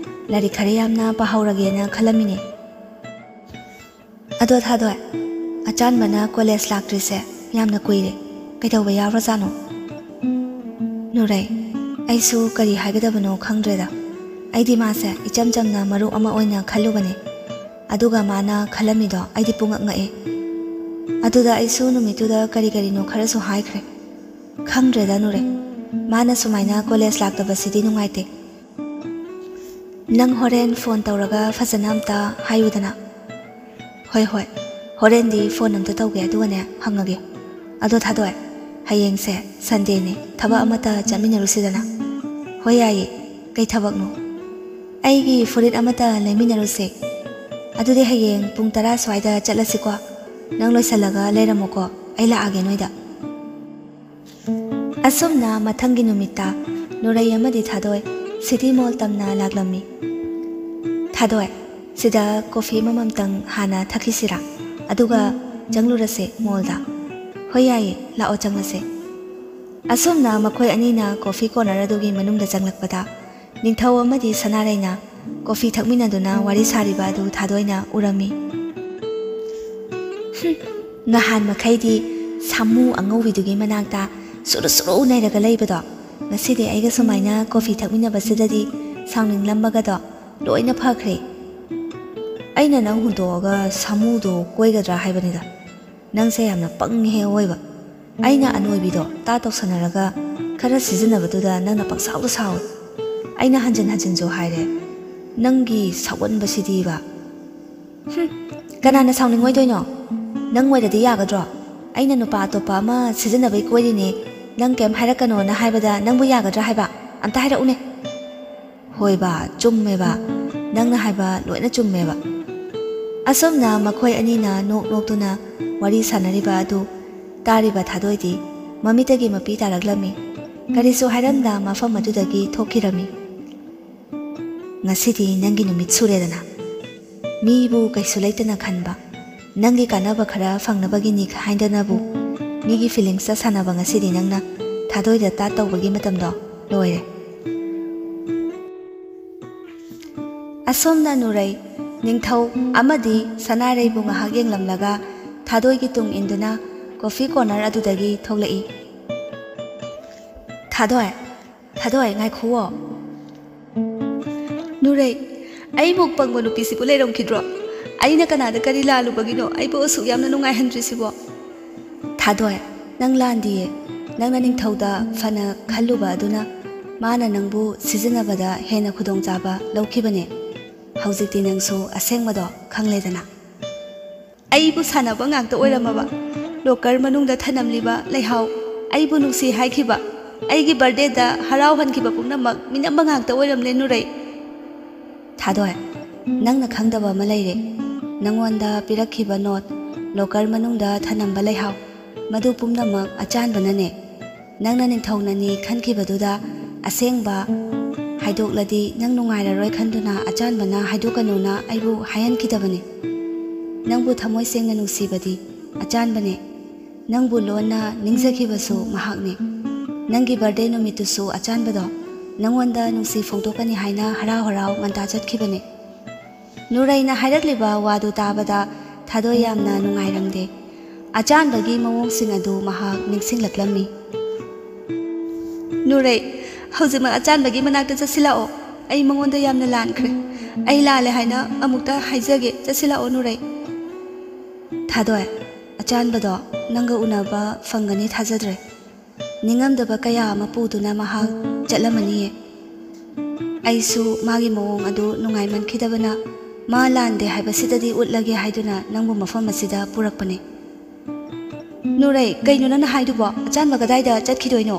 ꯂꯥꯏꯔꯤꯛ ꯈꯔ ꯌꯥꯝꯅ ꯄꯥꯍꯧꯔꯒꯦꯅ ꯈꯜꯂꯝꯃꯤꯅꯦ꯫ ꯑꯗꯣ ꯊꯥꯗꯣꯏ, ꯑꯆꯥꯟꯕꯅ ꯀꯣꯂꯦꯖ ꯂꯥꯛꯇ꯭ꯔꯤꯁꯦ ꯌꯥꯝꯅ ꯀꯨꯏꯔꯦ꯫ ꯀꯩꯗꯧꯕ ꯌꯥꯎꯔꯖꯥꯠꯅꯣ? ꯅꯨꯔꯩ, ꯑꯩꯁꯨ ꯀꯔꯤ ꯍꯥꯏꯒꯗꯕꯅꯣ ꯈꯪꯗ꯭ꯔꯦꯗ꯫ ꯑꯩꯗꯤ ꯃꯥꯁꯦ ꯏꯆꯝ ꯆꯝꯅ ꯃꯔꯨꯞ ꯑꯃ ꯑꯣꯏꯅ ꯈꯜꯂꯨꯕꯅꯦ꯫ ꯑꯗꯨꯒ ꯃꯥꯅ ꯈꯜꯂꯝꯃꯤꯗꯣ ꯑꯩꯗꯤ ꯄꯨꯡꯉꯛ ꯉꯛꯑꯦ꯫ ꯑꯗꯨꯗ ꯑꯩꯁꯨ ꯅꯨꯃꯤꯠꯇꯨꯗ ꯀꯔꯤ ꯀꯔꯤꯅꯣ ꯈꯔꯁꯨ ꯍꯥꯏꯈ꯭ꯔꯦ꯫ ꯈꯪꯗ꯭ꯔꯦꯗ ꯅꯨꯔꯩ, ꯃꯥꯅ ꯁꯨꯃꯥꯏꯅ ꯀꯣꯂꯦꯖ ꯂꯥꯛꯇꯕꯁꯤꯗꯤ ꯅꯨꯡꯉꯥꯏꯇꯦ꯫ ꯅꯪ ꯍꯣꯔꯦꯟ ꯐꯣꯟ ꯇꯧꯔꯒ ꯐꯖꯅ ꯑꯝꯇ ꯍꯥꯏꯌꯨꯗꯅ꯫ ꯍꯣꯏ, ꯍꯣꯏ, ꯍꯣꯔꯦꯟꯗꯤ ꯐꯣꯟ ꯑꯝꯇ ꯇꯧꯒꯦ, ꯑꯗꯨꯒꯅꯦ ꯍꯪꯉꯒꯦ꯫ ꯑꯗꯣ ꯊꯥꯗꯣꯏ, "ꯍꯌꯦꯡꯁꯦ ꯁꯟꯗꯦꯅꯦ, ꯊꯕꯛ ꯑꯃꯇ ꯆꯠꯃꯤꯟꯅꯔꯨꯁꯤꯗꯅ?" "ꯍꯣꯏ, ꯌꯥꯏꯌꯦ꯫ ꯀꯩ ꯊꯕꯛꯅꯣ?" "ꯑꯩꯒꯤ ꯐꯨꯔꯤꯠ ꯑꯃꯇ ꯂꯩꯃꯤꯟꯅꯔꯨꯁꯦ꯫ ꯑꯗꯨꯗꯤ ꯍꯌꯦꯡ ꯄꯨꯡ ꯇꯔꯥ ꯁ꯭ꯋꯥꯏꯗ ꯆꯠꯂꯁꯤꯀꯣ꯫ ꯅꯪ ꯂꯣꯏꯁꯜꯂꯒ ꯂꯩꯔꯝꯃꯣꯀꯣ, ꯑꯩ ꯂꯥꯛꯑꯒꯦ ꯅꯣꯏꯗ꯫" ꯑꯁꯨꯝꯅ ꯃꯊꯪꯒꯤ ꯅꯨꯃꯤꯠꯇ ꯅꯨꯔꯩ ꯑꯃꯗꯤ ꯊꯥꯗꯣꯏ ꯁꯤꯇꯤ ꯃꯣꯜ ꯇꯝꯅ ꯂꯥꯛꯂꯝꯃꯤ꯫ "ꯊꯥꯗꯣꯏ, ꯁꯤꯗ ꯀꯣꯐꯤ ꯑꯃꯃꯝꯇꯪ ꯍꯥꯟꯅ ꯊꯛꯈꯤꯁꯤꯔꯥ? ꯑꯗꯨꯒ ꯆꯪꯂꯨꯔꯁꯦ ꯃꯣꯜꯗ꯫" "ꯍꯣꯏ, ꯌꯥꯏꯌꯦ, ꯂꯥꯛꯑꯣ, ꯆꯪꯂꯁꯦ꯫" ꯑꯁꯨꯝꯅ ꯃꯈꯣꯏ ꯑꯅꯤꯅ ꯀꯣꯐꯤ ꯀꯣꯔꯅꯔ ꯑꯗꯨꯒꯤ ꯃꯅꯨꯡꯗ ꯆꯪꯂꯛꯄꯗ, ꯅꯤꯡꯊꯧ ꯑꯃꯗꯤ ꯁꯅꯥꯔꯩꯅ ꯀꯣꯐꯤ ꯊꯛꯃꯤꯟꯅꯗꯨꯅ ꯋꯥꯔꯤ ꯁꯥꯔꯤꯕ ꯑꯗꯨ ꯊꯥꯗꯣꯏꯅ ꯎꯔꯝꯃꯤ꯫ "ꯍꯨꯝ, ꯅꯍꯥꯟ ꯃꯈꯩꯗꯤ ꯁꯥꯃꯨ ꯑꯉꯧꯕꯤꯗꯨꯒꯤ ꯃꯅꯥꯛꯇ ꯁꯨꯔꯨ ꯁꯨꯔꯨ ꯅꯩꯔꯒ ꯂꯩꯕꯗꯣ, ꯉꯁꯤꯗꯤ ꯑꯩꯒ ꯁꯨꯃꯥꯏꯅ ꯀꯣꯐꯤ ꯊꯛꯃꯤꯟꯅꯕꯁꯤꯗꯗꯤ ꯁꯥꯎꯅꯤꯡꯂꯝꯕꯒꯗꯣ ꯂꯣꯏꯅ ꯐꯈ꯭ꯔꯦ꯫ ꯑꯩꯅ ꯅꯪ ꯍꯨꯟꯗꯣꯛꯑꯒ ꯁꯥꯃꯨꯗꯣ ꯀꯣꯏꯒꯗ꯭ꯔꯥ ꯍꯥꯏꯕꯅꯤꯗ꯫ ꯅꯪꯁꯦ ꯌꯥꯝꯅ ꯄꯪꯉꯤꯍꯦ ꯑꯋꯣꯏꯕ꯫ ꯑꯩꯅ ꯑꯅꯣꯏꯕꯤꯗꯣ ꯇꯥ ꯇꯧꯁꯟꯅꯔꯒ ꯈꯔ ꯁꯤꯖꯤꯟꯅꯕꯗꯨꯗ ꯅꯪꯅ ꯄꯪꯁꯥꯎꯗ ꯁꯥꯎꯏ꯫ ꯑꯩꯅ ꯍꯟꯖꯤꯟ ꯍꯟꯖꯤꯟꯁꯨ ꯍꯥꯏꯔꯦ, ꯅꯪꯒꯤ ꯁꯥꯎꯒꯟꯕꯁꯤꯗꯤꯕ꯫" "ꯍꯨꯝ, ꯀꯅꯥꯅ ꯁꯥꯎꯅꯤꯡꯉꯣꯏꯗꯣꯏꯅꯣ? ꯅꯪ ꯑꯣꯏꯔꯗꯤ ꯌꯥꯒꯗ꯭ꯔꯣ? ꯑꯩꯅ ꯅꯨꯄꯥ ꯑꯇꯣꯞꯄ ꯑꯃ ꯁꯤꯖꯤꯟꯅꯕꯩ ꯀꯣꯏꯔꯤꯅꯦ, ꯅꯪ ꯀꯩꯝ ꯍꯥꯏꯔꯛꯀꯅꯣꯅ ꯍꯥꯏꯕꯗ ꯅꯪꯕꯨ ꯌꯥꯒꯗ꯭ꯔꯥ ꯍꯥꯏꯕ? ꯑꯝꯇ ꯍꯥꯏꯔꯛꯎꯅꯦ꯫" "ꯍꯣꯏꯕ, ꯆꯨꯝꯃꯦꯕ꯫ ꯅꯪꯅ ꯍꯥꯏꯕ ꯂꯣꯏꯅ ꯆꯨꯝꯃꯦꯕ꯫" ꯑꯁꯨꯝꯅ ꯃꯈꯣꯏ ꯑꯅꯤꯅ ꯅꯣꯛ ꯅꯣꯛꯇꯨꯅ ꯋꯥꯔꯤ ꯁꯥꯟꯅꯔꯤꯕ ꯑꯗꯨ ꯇꯥꯔꯤꯕ ꯊꯥꯗꯣꯏꯗꯤ ꯃꯃꯤꯠꯇꯒꯤ ꯃꯄꯤ ꯇꯥꯔꯛꯂꯝꯃꯤ꯫ ꯀꯔꯤꯁꯨ ꯍꯥꯏꯔꯝꯗ ꯃꯐꯝ ꯑꯗꯨꯗꯒꯤ ꯊꯣꯛꯈꯤꯔꯝꯃꯤ꯫ "ꯉꯁꯤꯗꯤ ꯅꯪꯒꯤ ꯅꯨꯃꯤꯠ ꯁꯨꯔꯦꯗꯅ꯫ ꯃꯤꯕꯨ ꯀꯩꯁꯨ ꯂꯩꯇꯅ ꯈꯟꯕ, ꯅꯪꯒꯤ ꯀꯥꯟꯅꯕ ꯈꯔ ꯐꯪꯅꯕꯒꯤꯅꯤ ꯍꯥꯏꯗꯅꯕꯨ ꯃꯤꯒꯤ ꯐꯤꯂꯤꯡꯁꯇ ꯁꯥꯟꯅꯕ ꯉꯁꯤꯗꯤ ꯅꯪꯅ ꯊꯥꯗꯣꯏꯗ ꯇꯥꯠ ꯇꯧꯕꯒꯤ ꯃꯇꯝꯗꯣ ꯂꯣꯏꯔꯦ꯫" ꯑꯁꯣꯝꯅ ꯅꯨꯔꯩ, ꯅꯤꯡꯊꯧ ꯑꯃꯗꯤ ꯁꯅꯥꯔꯩꯕꯨ ꯉꯥꯏꯍꯥꯛ ꯌꯦꯡꯂꯝꯂꯒ ꯊꯥꯗꯣꯏꯒꯤ ꯇꯨꯡ ꯏꯟꯗꯨꯅ ꯀꯣꯐꯤ ꯀꯣꯔꯅꯔ ꯑꯗꯨꯗꯒꯤ ꯊꯣꯛꯂꯛꯏ꯫ "ꯊꯥꯗꯣꯏ, ꯊꯥꯗꯣꯏ, ꯉꯥꯏꯈꯨꯋꯣ꯫" "ꯅꯨꯔꯩ, ꯑꯩꯃꯨꯛ ꯄꯪꯕ ꯅꯨꯄꯤꯁꯤꯕꯨ ꯂꯩꯔꯝꯈꯤꯗ꯭ꯔꯣ? ꯑꯩꯅ ꯀꯅꯥꯗ ꯀꯔꯤ ꯂꯥꯜꯂꯨꯕꯒꯤꯅꯣ ꯑꯩꯕꯨ ꯑꯁꯨꯛ ꯌꯥꯝꯅ ꯅꯨꯡꯉꯥꯏꯍꯟꯗ꯭ꯔꯤꯁꯤꯕꯣ?" "ꯊꯥꯗꯣꯏ, ꯅꯪ ꯂꯥꯟꯗꯤꯌꯦ꯫ ꯅꯪꯅ ꯅꯤꯡꯊꯧꯗ ꯐꯅ ꯈꯜꯂꯨꯕ ꯑꯗꯨꯅ ꯃꯥꯅ ꯅꯪꯕꯨ ꯁꯤꯖꯤꯟꯅꯕꯗ ꯍꯦꯟꯅ ꯈꯨꯗꯣꯡꯆꯥꯕ ꯂꯧꯈꯤꯕꯅꯦ꯫ ꯍꯧꯖꯤꯛꯇꯤ ꯅꯪꯁꯨ ꯑꯁꯦꯡꯕꯗꯣ ꯈꯪꯂꯦꯗꯅ꯫" "ꯑꯩꯕꯨ ꯁꯥꯟꯅꯕ ꯉꯥꯛꯇ ꯑꯣꯏꯔꯝꯃꯕ? ꯂꯣꯀꯔ ꯃꯅꯨꯡꯗ ꯊꯅꯝꯂꯤꯕ ꯂꯩꯍꯥꯎ, ꯑꯩꯕꯨ ꯅꯨꯡꯁꯤ ꯍꯥꯏꯈꯤꯕ, ꯑꯩꯒꯤ ꯕꯥꯔꯗꯦꯗ ꯍꯔꯥꯎꯍꯟꯈꯤꯕ ꯄꯨꯝꯅꯃꯛ ꯃꯤꯅꯝꯕ ꯉꯥꯛꯇ ꯑꯣꯏꯔꯝꯂꯦ ꯅꯨꯔꯩ꯫ ꯊꯥꯗꯣꯏ, ꯅꯪꯅ ꯈꯪꯗꯕ ꯑꯃ ꯂꯩꯔꯦ꯫ ꯅꯪꯉꯣꯟꯗ ꯄꯤꯔꯛꯈꯤꯕ ꯅꯣꯠ, ꯂꯣꯀꯔ ꯃꯅꯨꯡꯗ ꯊꯅꯝꯕ ꯂꯩꯍꯥꯎ, ꯃꯗꯨ ꯄꯨꯝꯅꯃꯛ ꯑꯆꯥꯟꯕꯅꯅꯦ꯫ ꯅꯪꯅ ꯅꯤꯡꯊꯧꯅꯅꯤ ꯈꯟꯈꯤꯕꯗꯨꯗ ꯑꯁꯦꯡꯕ ꯍꯥꯏꯗꯣꯛꯂꯗꯤ ꯅꯪ ꯅꯨꯡꯉꯥꯏꯔꯔꯣꯏ ꯈꯟꯗꯨꯅ ꯑꯆꯥꯟꯕꯅ ꯍꯥꯏꯗꯣꯛꯀꯅꯨꯅ ꯑꯩꯕꯨ ꯍꯥꯏꯍꯟꯈꯤꯗꯕꯅꯤ꯫ ꯅꯪꯕꯨ ꯊꯃꯣꯏ ꯁꯦꯡꯅ ꯅꯨꯡꯁꯤꯕꯗꯤ ꯑꯆꯥꯟꯕꯅꯦ꯫ ꯅꯪꯕꯨ ꯂꯣꯟꯅ ꯅꯤꯡꯖꯈꯤꯕꯁꯨ ꯃꯍꯥꯛꯅꯤ꯫ ꯅꯪꯒꯤ ꯕꯥꯔꯗꯦ ꯅꯨꯃꯤꯠꯇꯨꯁꯨ ꯑꯆꯥꯟꯕꯗꯣ ꯅꯪꯉꯣꯟꯗ ꯅꯨꯡꯁꯤ ꯐꯣꯡꯗꯣꯛꯀꯅꯤ ꯍꯥꯏꯅ ꯍꯔꯥꯎ ꯍꯔꯥꯎ ꯉꯟꯇꯥ ꯆꯠꯈꯤꯕꯅꯤ꯫ ꯅꯨꯔꯩꯅ ꯍꯥꯏꯔꯛꯂꯤꯕ ꯋꯥꯗꯨ ꯇꯥꯕꯗ ꯊꯥꯗꯣꯏ ꯌꯥꯝꯅ ꯅꯨꯡꯉꯥꯏꯔꯝꯗꯦ꯫ ꯑꯆꯥꯟꯕꯒꯤ ꯃꯑꯣꯡꯁꯤꯡ ꯑꯗꯨ ꯃꯍꯥꯛ ꯅꯤꯡꯁꯤꯡꯂꯛꯂꯝꯃꯤ꯫ ꯅꯨꯔꯩ, ꯍꯧꯖꯤꯛꯃꯛ ꯑꯆꯥꯟꯕꯒꯤ ꯃꯅꯥꯛꯇ ꯆꯠꯁꯤꯜꯂꯛꯑꯣ꯫ ꯑꯩ ꯃꯉꯣꯟꯗ ꯌꯥꯝꯅ ꯂꯥꯟꯈ꯭ꯔꯦ꯫ ꯑꯩ ꯂꯥꯜꯂꯦ ꯍꯥꯏꯅ ꯑꯃꯨꯛꯇ ꯍꯥꯏꯖꯒꯦ꯫ ꯆꯠꯁꯤꯜꯂꯛꯑꯣ ꯅꯨꯔꯩ꯫ ꯊꯥꯗꯣꯏ, ꯑꯆꯥꯟꯕꯗꯣ ꯅꯪꯒ ꯎꯅꯕ ꯐꯪꯒꯅꯤ ꯊꯥꯖꯗ꯭ꯔꯦ꯫ ꯅꯤꯡꯉꯝꯗꯕ ꯀꯌꯥ ꯑꯃ ꯄꯨꯗꯨꯅ ꯃꯍꯥꯛ ꯆꯠꯂꯝꯃꯅꯤꯌꯦ꯫ ꯑꯩꯁꯨ ꯃꯥꯒꯤ ꯃꯑꯣꯡ ꯑꯗꯨ ꯅꯨꯡꯉꯥꯏꯃꯟꯈꯤꯗꯕꯅ ꯃꯥ ꯂꯥꯟꯗꯦ ꯍꯥꯏꯕꯁꯤꯗꯗꯤ ꯎꯠꯂꯒꯦ ꯍꯥꯏꯗꯨꯅ ꯅꯪꯕꯨ ꯃꯐꯝ ꯑꯁꯤꯗ ꯄꯨꯔꯛꯄꯅꯦ꯫ ꯅꯨꯔꯩ, ꯀꯩꯅꯣ ꯅꯪꯅ ꯍꯥꯏꯗꯨꯕꯣ? ꯑꯆꯥꯟꯕ ꯀꯗꯥꯏꯗ ꯆꯠꯈꯤꯗꯣꯏꯅꯣ?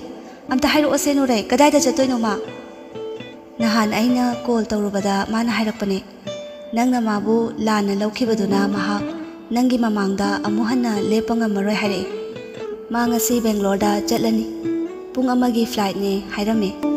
ꯑꯝꯇ ꯍꯥꯏꯔꯛꯑꯣꯁꯦ ꯅꯨꯔꯩ, ꯀꯗꯥꯏꯗ ꯆꯠꯇꯣꯏꯅꯣ ꯃꯥ? ꯅꯍꯥꯟ ꯑꯩꯅ ꯀꯣꯜ ꯇꯧꯔꯨꯕꯗ ꯃꯥꯅ ꯍꯥꯏꯔꯛꯄꯅꯦ, ꯅꯪꯅ ꯃꯥꯕꯨ ꯂꯥꯟꯅ ꯂꯧꯈꯤꯕꯗꯨꯅ ꯃꯍꯥꯛ ꯅꯪꯒꯤ ꯃꯃꯥꯡꯗ ꯑꯃꯨꯛ ꯍꯟꯅ ꯂꯦꯞꯄ ꯉꯝꯃꯔꯣꯏ ꯍꯥꯏꯔꯛꯏ꯫ ꯃꯥ ꯉꯁꯤ ꯕꯦꯡꯒ꯭ꯂꯣꯔꯗ ꯆꯠꯂꯅꯤ꯫ ꯄꯨꯡ ꯑꯃꯒꯤ ꯐ꯭ꯂꯥꯏꯠꯅꯦ ꯍꯥꯏꯔꯝꯃꯤ꯫